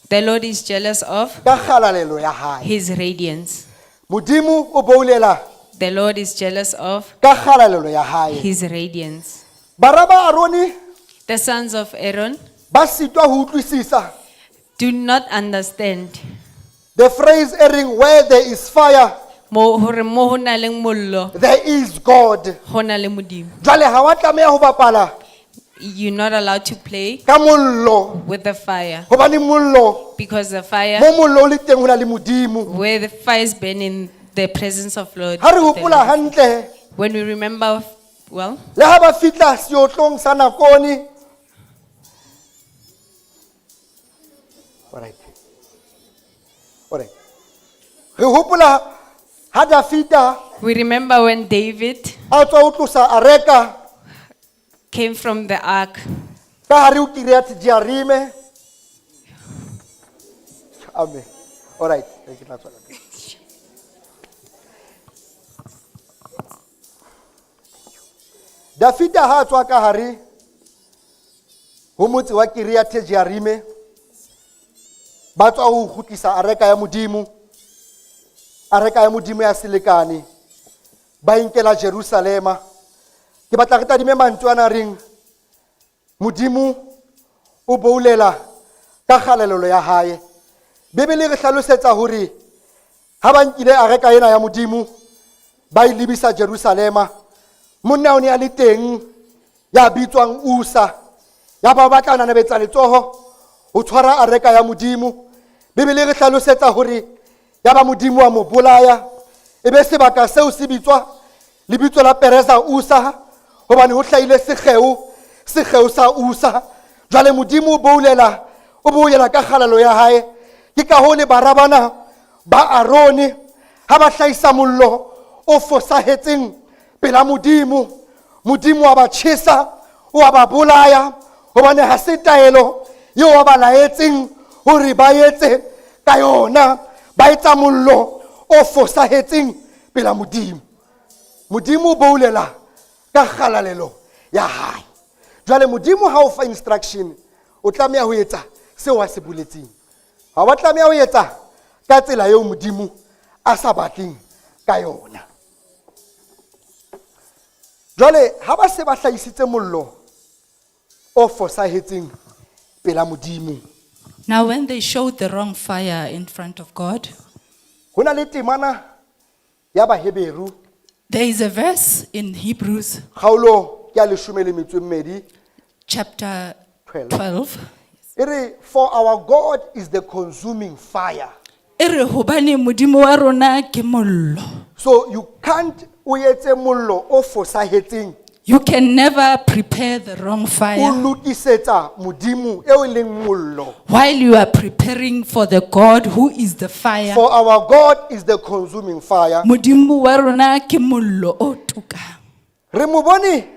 Speaker 4: The Lord is jealous of
Speaker 3: ka kgalalelo ya hae.
Speaker 4: his radiance.
Speaker 3: Modimo o boulela
Speaker 4: The Lord is jealous of
Speaker 3: ka kgalalelo ya hae.
Speaker 4: his radiance.
Speaker 3: Bara ba Arone
Speaker 4: The sons of Aaron
Speaker 3: ba sitwa ho utlwisisa
Speaker 4: do not understand
Speaker 3: the phrase e reng where there is fire
Speaker 4: mo hore mo ho na leng mollo,
Speaker 3: there is God.
Speaker 4: ho na le Modimo.
Speaker 3: Jwale ha wa tlameha ho bapala
Speaker 4: You're not allowed to play
Speaker 3: ka mollo,
Speaker 4: with the fire
Speaker 3: hobane mollo,
Speaker 4: because the fire,
Speaker 3: mo mollo o le teng ho na le Modimo.
Speaker 4: where the fire is burning, the presence of Lord.
Speaker 3: Ha re
Speaker 4: the
Speaker 3: hopola
Speaker 4: Lord.
Speaker 3: hantle,
Speaker 4: When we remember, well,
Speaker 3: le ha ba fihla seotlong sa Nakone. Alright. Alright. Re hopola ha Dafita
Speaker 4: we remember when David
Speaker 3: a tswa ho tlosa areka
Speaker 4: came from the ark
Speaker 3: ka hare ho Kiriath Jearime. Amen. Alright. Ke tla tswela pele. Dafita ha a tswa ka hare ho motse wa Kiriath Jearime, Ba tswa ho kgutlisa areka ya Modimo, areka ya Modimo ya selekane, ba inkela Jerusalema. Ke batla re tadime mantswe ana a reng Modimo o boulela ka kgalalelo ya hae. Bibele re hlalosetsa hore ha ba nkile areka ena ya Modimo ba e lebisa Jerusalema, monna o ne a le teng ya bitswang Usa, ya ba batla nanabetsa letsoho ho tshwara areka ya Modimo. Bibele re hlalosetsa hore ya ba Modimo wa mo bolaya, e be sebaka seo se bitswa lebitso la Pereza Usa, hobane ho hlahile sekgeo, sekgeo sa Usa. Jwale Modimo o boulela, o boela ka kgalalo ya hae. Ke ka hoo le bara bana ba Arone ha ba hlahisa mollo o fosahetseng pela Modimo, Modimo wa ba tjhesa, o wa ba bolaya, hobane ha se taelo eo a ba laetseng hore ba etse ka yona. Ba etsa mollo o fosahetseng pela Modimo. Modimo o boulela ka kgalalelo ya hae. Jwale Modimo ha o fa instruction, o tlameha ho etsa seo a se boletseng. Ha wa tlameha ho etsa ka tsela eo Modimo a sa batleng ka yona. Jwale ha ba se ba hlahisitse mollo o fosahetseng pela Modimo,
Speaker 5: Now, when they showed the wrong fire in front of God,
Speaker 3: ho na le temana ya Baheberu
Speaker 5: there is a verse in Hebrews
Speaker 3: kgaolo ke ya leshome le metso e mmedi
Speaker 5: chapter
Speaker 3: 12.
Speaker 5: 12.
Speaker 3: E re, for our God is the consuming fire.
Speaker 5: E re hobane Modimo wa rona ke mollo.
Speaker 3: So you can't o etse mollo o fosahetseng,
Speaker 5: You can never prepare the wrong
Speaker 3: o
Speaker 5: fire
Speaker 3: lokisetsa Modimo eo e leng mollo.
Speaker 5: while you are preparing for the God who is the fire.
Speaker 3: For our God is the consuming fire.
Speaker 5: Modimo wa rona ke mollo o tukang.
Speaker 3: Re mo bone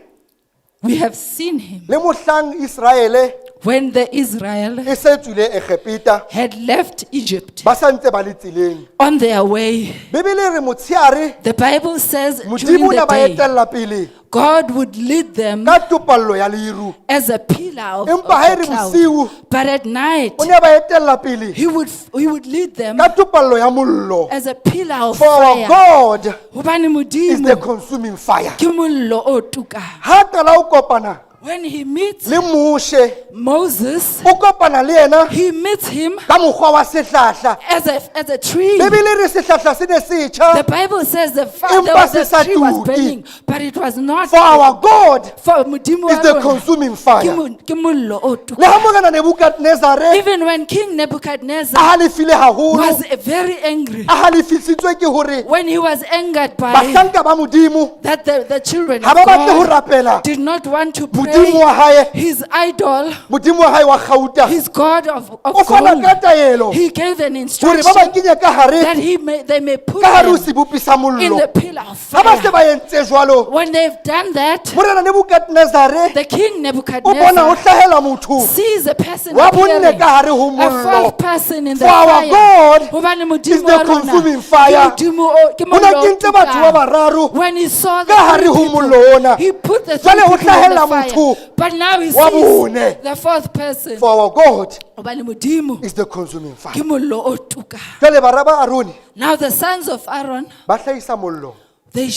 Speaker 5: We have seen him
Speaker 3: le mohlang Israele
Speaker 5: when the Israel
Speaker 3: e se tswile Egepeta,
Speaker 5: had left Egypt
Speaker 3: ba sa ntse ba le tseleng.
Speaker 5: on their way.
Speaker 3: Bibele e re motsheare
Speaker 5: The Bible says during
Speaker 3: Modimo o ne
Speaker 5: the
Speaker 3: a ba
Speaker 5: day,
Speaker 3: etella pele
Speaker 5: God would lead them
Speaker 3: ka topallo ya leru.
Speaker 5: as a pillar
Speaker 3: Empa ha e
Speaker 5: of
Speaker 3: re
Speaker 5: the cloud.
Speaker 3: bosiu,
Speaker 5: But at night,
Speaker 3: O ne a ba etella pele
Speaker 5: he would lead them
Speaker 3: ka topallo ya mollo.
Speaker 5: as a pillar of
Speaker 3: For our
Speaker 5: fire.
Speaker 3: God
Speaker 5: Hobane
Speaker 3: is the
Speaker 5: Modimo
Speaker 3: consuming fire.
Speaker 5: ke mollo o tukang.
Speaker 3: Ha qala o kopana
Speaker 5: When he meets
Speaker 3: le Moshe,
Speaker 5: Moses,
Speaker 3: o kopana le yena
Speaker 5: he meets him
Speaker 3: ka mokgwa wa sehlahla.
Speaker 5: as a tree.
Speaker 3: Bibele re sehlahla se ne se
Speaker 5: The
Speaker 3: tjha.
Speaker 5: Bible says
Speaker 3: Empa se
Speaker 5: the
Speaker 3: sa
Speaker 5: tree was
Speaker 3: tuke.
Speaker 5: burning, but it was not.
Speaker 3: For our God
Speaker 5: For Modimo
Speaker 3: is
Speaker 5: wa
Speaker 3: the
Speaker 5: rona,
Speaker 3: consuming
Speaker 5: ke
Speaker 3: fire.
Speaker 5: ke mollo o tukang.
Speaker 3: Le ha Morena Nebukadnezare
Speaker 5: Even when King
Speaker 3: a
Speaker 5: Nebuchadnezzar
Speaker 3: halefile haholo,
Speaker 5: was very angry,
Speaker 3: a halefisitswe ke hore
Speaker 5: when he was angered by
Speaker 3: bahlanka ba Modimo
Speaker 5: that the children
Speaker 3: ha
Speaker 5: of
Speaker 3: ba batle ho
Speaker 5: God
Speaker 3: rapela
Speaker 5: did not want to
Speaker 3: Modimo
Speaker 5: pray
Speaker 3: wa hae,
Speaker 5: his idol,
Speaker 3: Modimo wa hae wa kgauta.
Speaker 5: his God of
Speaker 3: O fana
Speaker 5: gold.
Speaker 3: ka taelo
Speaker 5: He gave an
Speaker 3: hore ba ba
Speaker 5: instruction
Speaker 3: kenye ka hare,
Speaker 5: that they may put
Speaker 3: ka hare ho
Speaker 5: them
Speaker 3: sebopi sa
Speaker 5: in
Speaker 3: mollo.
Speaker 5: the pillar of
Speaker 3: Ha ba se
Speaker 5: fire.
Speaker 3: ba entse jwalo,
Speaker 5: When they've done that,
Speaker 3: Morena Nebukadnezare
Speaker 5: the king
Speaker 3: o bona ho
Speaker 5: Nebuchadnezzar
Speaker 3: hlahela motho
Speaker 5: sees a person
Speaker 3: wa bonne
Speaker 5: appearing,
Speaker 3: ka hare ho
Speaker 5: a
Speaker 3: mollo.
Speaker 5: fourth person in the
Speaker 3: For our
Speaker 5: fire.
Speaker 3: God
Speaker 5: Hobane
Speaker 3: is
Speaker 5: Modimo
Speaker 3: the
Speaker 5: wa rona
Speaker 3: consuming
Speaker 5: ke
Speaker 3: fire.
Speaker 5: Modimo o- ke
Speaker 3: Ho na
Speaker 5: mollo o
Speaker 3: kentse batho ba
Speaker 5: tukang.
Speaker 3: bararo
Speaker 5: When he saw the
Speaker 3: ka hare
Speaker 5: three
Speaker 3: ho
Speaker 5: people,
Speaker 3: mollo ona.
Speaker 5: he put the three
Speaker 3: Jwale ho
Speaker 5: people in the
Speaker 3: hlahella
Speaker 5: fire.
Speaker 3: motho
Speaker 5: But now he
Speaker 3: wa
Speaker 5: sees
Speaker 3: bone.
Speaker 5: the fourth person.
Speaker 3: For our God
Speaker 5: Hobane Modimo
Speaker 3: is the consuming fire.
Speaker 5: ke mollo o tukang.
Speaker 3: Jwale bara ba Arone
Speaker 5: Now the sons of Aaron,
Speaker 3: ba hlahisa mollo
Speaker 5: they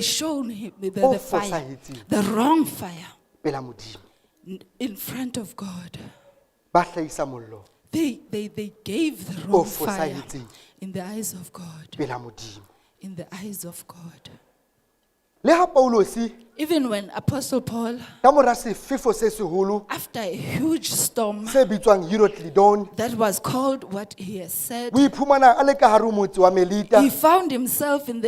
Speaker 5: shown him
Speaker 3: O
Speaker 5: the fire,
Speaker 3: fosahetseng.
Speaker 5: the wrong fire
Speaker 3: pela Modimo.
Speaker 5: in front of God.
Speaker 3: Ba hlahisa mollo
Speaker 5: They gave the
Speaker 3: O
Speaker 5: wrong fire
Speaker 3: fosahetseng.
Speaker 5: in the eyes of God.
Speaker 3: pela Modimo.
Speaker 5: In the eyes of God.
Speaker 3: Le ha Paulosi
Speaker 5: Even when Apostle Paul,
Speaker 3: ka mora sefefo se seholo
Speaker 5: after a huge storm
Speaker 3: se bitswang Euroclydon,
Speaker 5: that was called what he has said,
Speaker 3: o iphumana a le ka hare ho motse wa Melita.
Speaker 5: he found himself in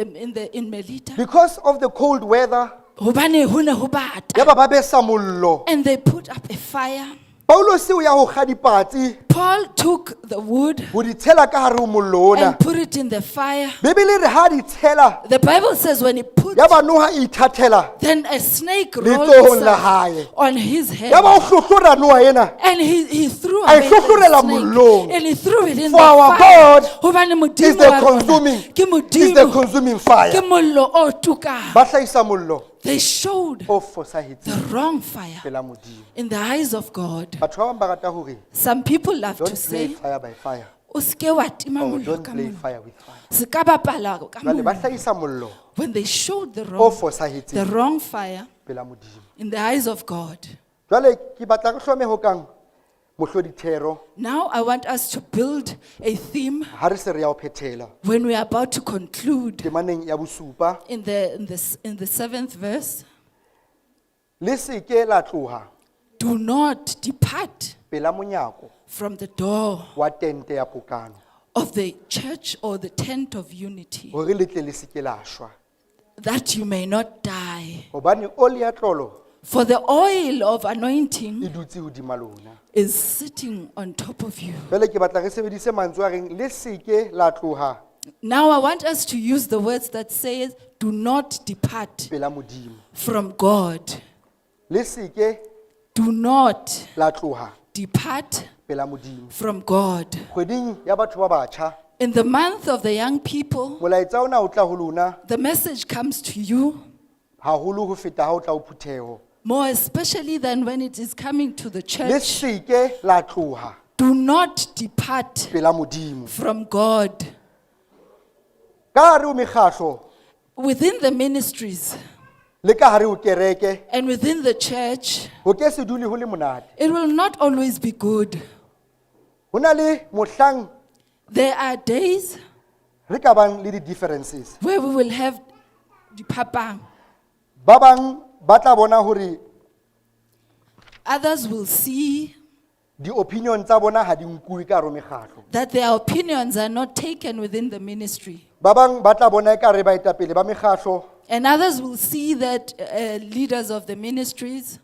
Speaker 5: Melita.
Speaker 3: Because of the cold weather,
Speaker 5: Hobane ho ne ho bata.
Speaker 3: ya ba ba besa mollo.
Speaker 5: And they put up a fire.
Speaker 3: Paulosi o ya ho kga dipatsi
Speaker 5: Paul took the wood
Speaker 3: ho di tshela ka hare ho mollo ona.
Speaker 5: and put it in the fire.
Speaker 3: Bibele e re ha di tshela,
Speaker 5: The Bible says when he put,
Speaker 3: ya ba noha e ithathela
Speaker 5: then a snake rolled
Speaker 3: letsohong la
Speaker 5: itself
Speaker 3: hae.
Speaker 5: on his head.
Speaker 3: Ya ba o hlohlora noha ena.
Speaker 5: And he threw
Speaker 3: A e
Speaker 5: away the
Speaker 3: hlohlorela
Speaker 5: snake
Speaker 3: mollong.
Speaker 5: and he threw it in
Speaker 3: For
Speaker 5: the
Speaker 3: our
Speaker 5: fire.
Speaker 3: God
Speaker 5: Hobane Modimo
Speaker 3: is the
Speaker 5: wa rona
Speaker 3: consuming,
Speaker 5: ke
Speaker 3: is the
Speaker 5: Modimo,
Speaker 3: consuming fire.
Speaker 5: ke mollo o tukang.
Speaker 3: Ba hlahisa mollo
Speaker 5: They showed
Speaker 3: o fosahetseng
Speaker 5: the wrong fire
Speaker 3: pela Modimo.
Speaker 5: in the eyes of God.
Speaker 3: Batho ba bang ba rata hore
Speaker 5: Some people love
Speaker 3: don't
Speaker 5: to
Speaker 3: play
Speaker 5: say,
Speaker 3: fire by fire.
Speaker 5: O seke wa tima
Speaker 3: Or
Speaker 5: mollo
Speaker 3: don't
Speaker 5: ka
Speaker 3: play
Speaker 5: mollo.
Speaker 3: fire with fire.
Speaker 5: Se ka bapala ka
Speaker 3: Jwale ba
Speaker 5: mollo.
Speaker 3: hlahisa mollo
Speaker 5: When they showed the
Speaker 3: o
Speaker 5: wrong, the
Speaker 3: fosahetseng
Speaker 5: wrong fire
Speaker 3: pela Modimo.
Speaker 5: in the eyes of God.
Speaker 3: Jwale ke batla re hlome ho kang mohlodithero
Speaker 5: Now I want us to build a theme
Speaker 3: ha re se re ya ho phethela
Speaker 5: when we are about to conclude
Speaker 3: temaneng ya bosupa.
Speaker 5: in the seventh verse.
Speaker 3: Le seke la tloha
Speaker 5: Do not depart
Speaker 3: pela monyako
Speaker 5: from the door
Speaker 3: wa tente ya pokano
Speaker 5: of the church or the tent of unity,
Speaker 3: hore le tle le seke la shwa.
Speaker 5: that you may not die.
Speaker 3: Hobane oli ya tlolo
Speaker 5: For the oil of
Speaker 3: e
Speaker 5: anointing
Speaker 3: dutse hodima lona.
Speaker 5: is sitting on top of you.
Speaker 3: Jwale ke batla re sebedise mantswe a reng le seke la tloha
Speaker 5: Now I want us to use the words that say, do not depart
Speaker 3: pela Modimo.
Speaker 5: from God.
Speaker 3: Le seke
Speaker 5: Do not
Speaker 3: la tloha
Speaker 5: depart
Speaker 3: pela Modimo.
Speaker 5: from God.
Speaker 3: Kgweding ya batho ba batjha,
Speaker 5: In the month of the young people,
Speaker 3: molaetsa ona o tla ho lona
Speaker 5: the message comes to you
Speaker 3: haholo ho feta ha o tla ho phutheho.
Speaker 5: more especially than when it is coming to the
Speaker 3: Le
Speaker 5: church.
Speaker 3: seke la tloha
Speaker 5: Do not depart
Speaker 3: pela Modimo.
Speaker 5: from God.
Speaker 3: Ka hare ho mekgahlo
Speaker 5: Within the ministries
Speaker 3: le ka hare ho kereke,
Speaker 5: and within the church,
Speaker 3: ho ke se dule ho le monate.
Speaker 5: it will not always be good.
Speaker 3: Ho na le mohlang
Speaker 5: There are days
Speaker 3: re ka bang le di-differences.
Speaker 5: where we will have dipapang.
Speaker 3: Ba bang ba tla bona hore
Speaker 5: Others will see
Speaker 3: di-opinion tsa bona ha di nkuwe ka hare ho mekgahlo.
Speaker 5: that their opinions are not taken within the ministry.
Speaker 3: Ba bang ba tla bona ekare baetapele ba mekgahlo
Speaker 5: And others will see that leaders of the ministries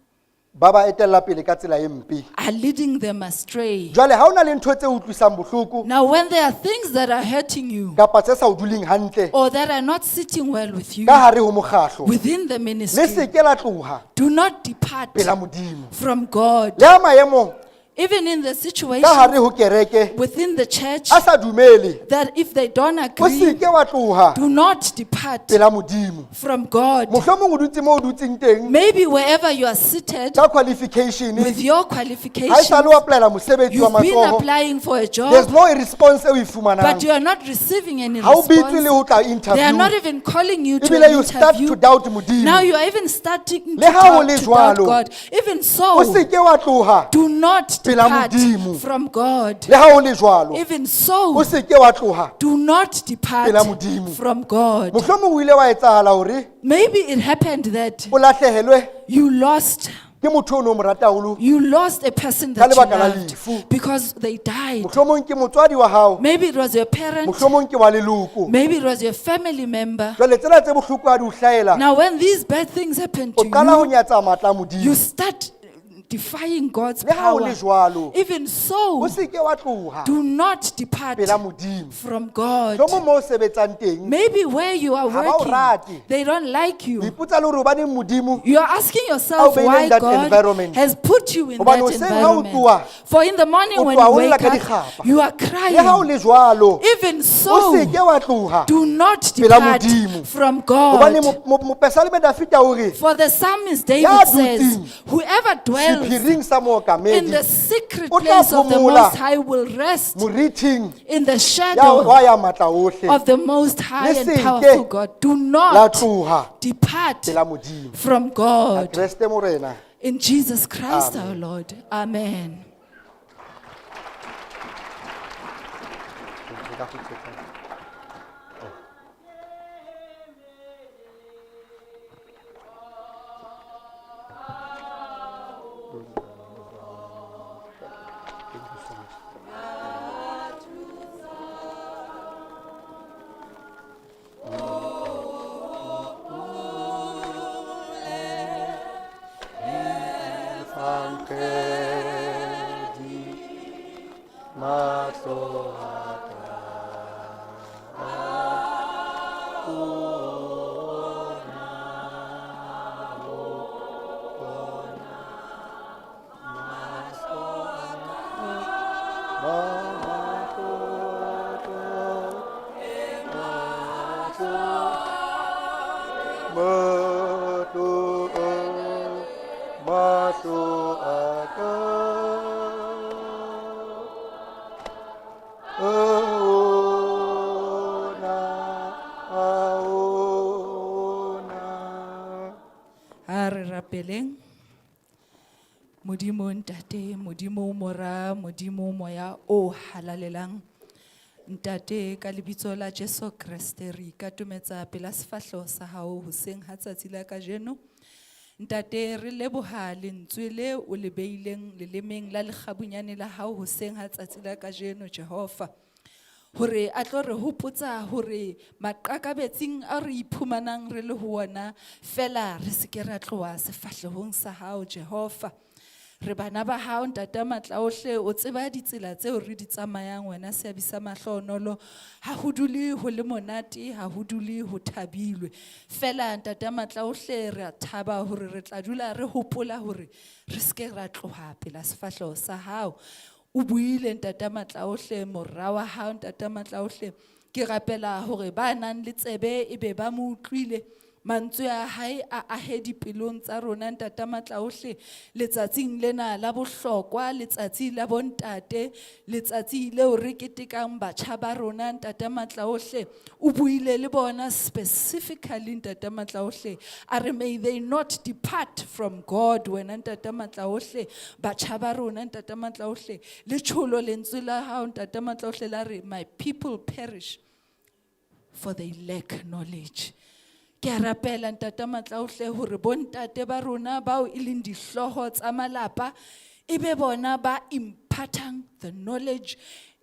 Speaker 3: ba ba etella pele ka tsela e mpe.
Speaker 5: are leading them astray.
Speaker 3: Jwale ha o na le ntho tse utlwisang bohloko
Speaker 5: Now, when there are things that are hurting you
Speaker 3: kapa tse sa o duleng hantle
Speaker 5: or that are not sitting well with you
Speaker 3: ka hare ho mokgahlo,
Speaker 5: within the
Speaker 3: le
Speaker 5: ministry,
Speaker 3: seke la tloha
Speaker 5: do not depart
Speaker 3: pela Modimo.
Speaker 5: from God.
Speaker 3: Le ha maemo
Speaker 5: Even in the
Speaker 3: ka
Speaker 5: situation
Speaker 3: hare ho kereke
Speaker 5: within the church,
Speaker 3: a sa dumele,
Speaker 5: that if they don't
Speaker 3: o
Speaker 5: agree,
Speaker 3: seke wa tloha
Speaker 5: do not depart
Speaker 3: pela Modimo.
Speaker 5: from God.
Speaker 3: Mohlomong o dutse moo o dutseng teng
Speaker 5: Maybe wherever you are seated
Speaker 3: ka qualification,
Speaker 5: with your
Speaker 3: ha e
Speaker 5: qualification,
Speaker 3: sale o apply-ela mosebetsi wa
Speaker 5: you've been
Speaker 3: matsoho,
Speaker 5: applying for a
Speaker 3: there's
Speaker 5: job,
Speaker 3: no response e o e fumanang.
Speaker 5: but you are not receiving any
Speaker 3: Ha o bitswe le
Speaker 5: response.
Speaker 3: ho tla
Speaker 5: They are not
Speaker 3: interview.
Speaker 5: even calling you to
Speaker 3: Ebile
Speaker 5: an
Speaker 3: you start to
Speaker 5: interview.
Speaker 3: doubt Modimo.
Speaker 5: Now you are even starting to
Speaker 3: Le ha ho
Speaker 5: doubt,
Speaker 3: le
Speaker 5: to doubt
Speaker 3: jwalo,
Speaker 5: God. Even
Speaker 3: O
Speaker 5: so,
Speaker 3: seke wa tloha
Speaker 5: do not
Speaker 3: pela
Speaker 5: depart
Speaker 3: Modimo.
Speaker 5: from God.
Speaker 3: Le ha ho le jwalo,
Speaker 5: Even
Speaker 3: o
Speaker 5: so,
Speaker 3: seke wa tloha
Speaker 5: do not depart
Speaker 3: pela Modimo.
Speaker 5: from God.
Speaker 3: Mohlomong o ile wa etsahala hore
Speaker 5: Maybe it happened that
Speaker 3: o lahlehelwe
Speaker 5: you lost
Speaker 3: ke motho o ne o mo rata haholo.
Speaker 5: you lost a person
Speaker 3: Ka
Speaker 5: that you
Speaker 3: lebaka la
Speaker 5: loved
Speaker 3: lefu.
Speaker 5: because they died.
Speaker 3: Mohlomong ke motswadi wa hao,
Speaker 5: Maybe it was your parent,
Speaker 3: mohlomong ke wa leloko.
Speaker 5: maybe it was your family member.
Speaker 3: Jwale tsena tse bohloko ha di o hlahela,
Speaker 5: Now, when these bad things happen
Speaker 3: o
Speaker 5: to
Speaker 3: qala ho
Speaker 5: you,
Speaker 3: nyatsa matla a
Speaker 5: you
Speaker 3: Modimo.
Speaker 5: start defying God's
Speaker 3: Le ha ho
Speaker 5: power.
Speaker 3: le jwalo,
Speaker 5: Even so,
Speaker 3: o seke wa tloha
Speaker 5: do not depart
Speaker 3: pela Modimo.
Speaker 5: from God.
Speaker 3: Mohlomong moo o sebetsang teng,
Speaker 5: Maybe where you are
Speaker 3: Ha ba o
Speaker 5: working,
Speaker 3: rate.
Speaker 5: they don't like
Speaker 3: o
Speaker 5: you.
Speaker 3: ipotsa le hore hobaneng Modimo
Speaker 5: You are asking yourself
Speaker 3: A o beile
Speaker 5: why
Speaker 3: in that
Speaker 5: God
Speaker 3: environment.
Speaker 5: has put you in
Speaker 3: Hobane
Speaker 5: that
Speaker 3: hoseng ha o
Speaker 5: environment.
Speaker 3: tsoha,
Speaker 5: For in the morning
Speaker 3: o
Speaker 5: when
Speaker 3: tloha
Speaker 5: you
Speaker 3: o lla
Speaker 5: wake
Speaker 3: ka
Speaker 5: up,
Speaker 3: dikgapa.
Speaker 5: you are
Speaker 3: Le ha o
Speaker 5: crying.
Speaker 3: le jwalo,
Speaker 5: Even
Speaker 3: o
Speaker 5: so,
Speaker 3: seke wa tloha
Speaker 5: do not
Speaker 3: pela
Speaker 5: depart
Speaker 3: Modimo.
Speaker 5: from
Speaker 3: Hobane
Speaker 5: God.
Speaker 3: mopesaleme Dafita o re,
Speaker 5: For the psalmist
Speaker 3: Ya
Speaker 5: David says,
Speaker 3: dutseng
Speaker 5: whoever dwells
Speaker 3: sephiring sa
Speaker 5: in
Speaker 3: mookamedi,
Speaker 5: the secret
Speaker 3: o tla
Speaker 5: place of the
Speaker 3: phomola
Speaker 5: Most High will rest
Speaker 3: moriting
Speaker 5: in the
Speaker 3: ya
Speaker 5: shadow
Speaker 3: wa ya matla ohle.
Speaker 5: of the Most High
Speaker 3: Le
Speaker 5: and
Speaker 3: seke
Speaker 5: powerful God. Do
Speaker 3: La
Speaker 5: not
Speaker 3: tloha
Speaker 5: depart
Speaker 3: pela Modimo.
Speaker 5: from God.
Speaker 3: Kreste Morena.
Speaker 5: In Jesus Christ
Speaker 3: Amen.
Speaker 5: our Lord. Amen.
Speaker 3: Re ka kgutlisetsa. Thank you so much. Mahlo a ka Mahlo a ka.
Speaker 5: A re rapeleng. Modimo Ntate, Modimo Mora, Modimo Moya o halalelang. Ntate ka lebitso la Jesu Kreste re ikatometsa pela sefahleho sa hao hoseng ha tsatsi la kajeno. Ntate re leboha lentswe le o le beileng lelemeng la lekgabunyane la hao hoseng ha tsatsi la kajeno Jehova. Hore a tlo re hopotsa hore maqakabetsing a re iphumanang re le ho ona fela re se ke ra tloha sefahlehong sa hao Jehova. Re bana ba hao Ntate matla ohle o tseba ditsela tseo re di tsamayang wena seabi sa mahlohonolo ha ho dule ho le monate ha ho dule ho thabilwe fela Ntate matla ohle re a thaba hore re tla dula re hopola hore re se ke ra tloha pela sefahleho sa hao. O buile Ntate matla ohle mora wa hao Ntate matla ohle ke rapela hore ba nang le tsebe ebe ba mo utlwile mantswe a hae a ahe dipelong tsa rona Ntate matla ohle letsatsing lena la bohlokwa letsatsi la bontate letsatsi leo re ketekang batjha ba rona Ntate matla ohle o buile le bona specifically Ntate matla ohle a re may they not depart from God wena Ntate matla ohle batjha ba rona Ntate matla ohle le tjholo lentswe la hao Ntate matla ohle la re my people perish for they lack knowledge. Ke a rapela Ntate matla ohle hore bontate ba rona bao e leng dihlooho tsa malapa e be bona ba impartang the knowledge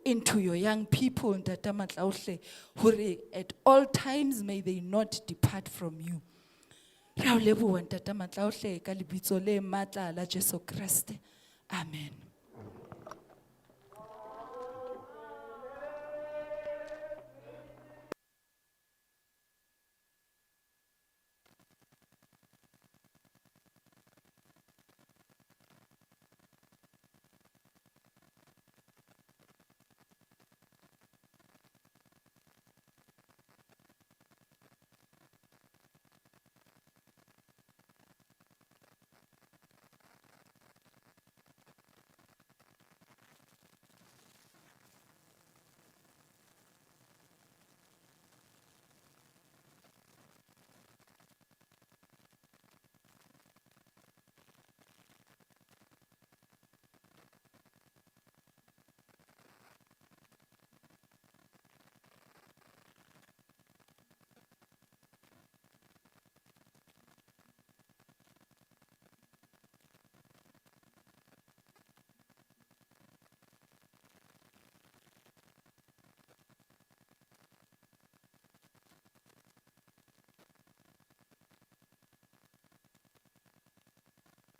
Speaker 5: into your young people Ntate matla ohle hore at all times may they not depart from you. Re a o leboha Ntate matla ohle ka lebitso le matla la Jesu Kreste. Amen.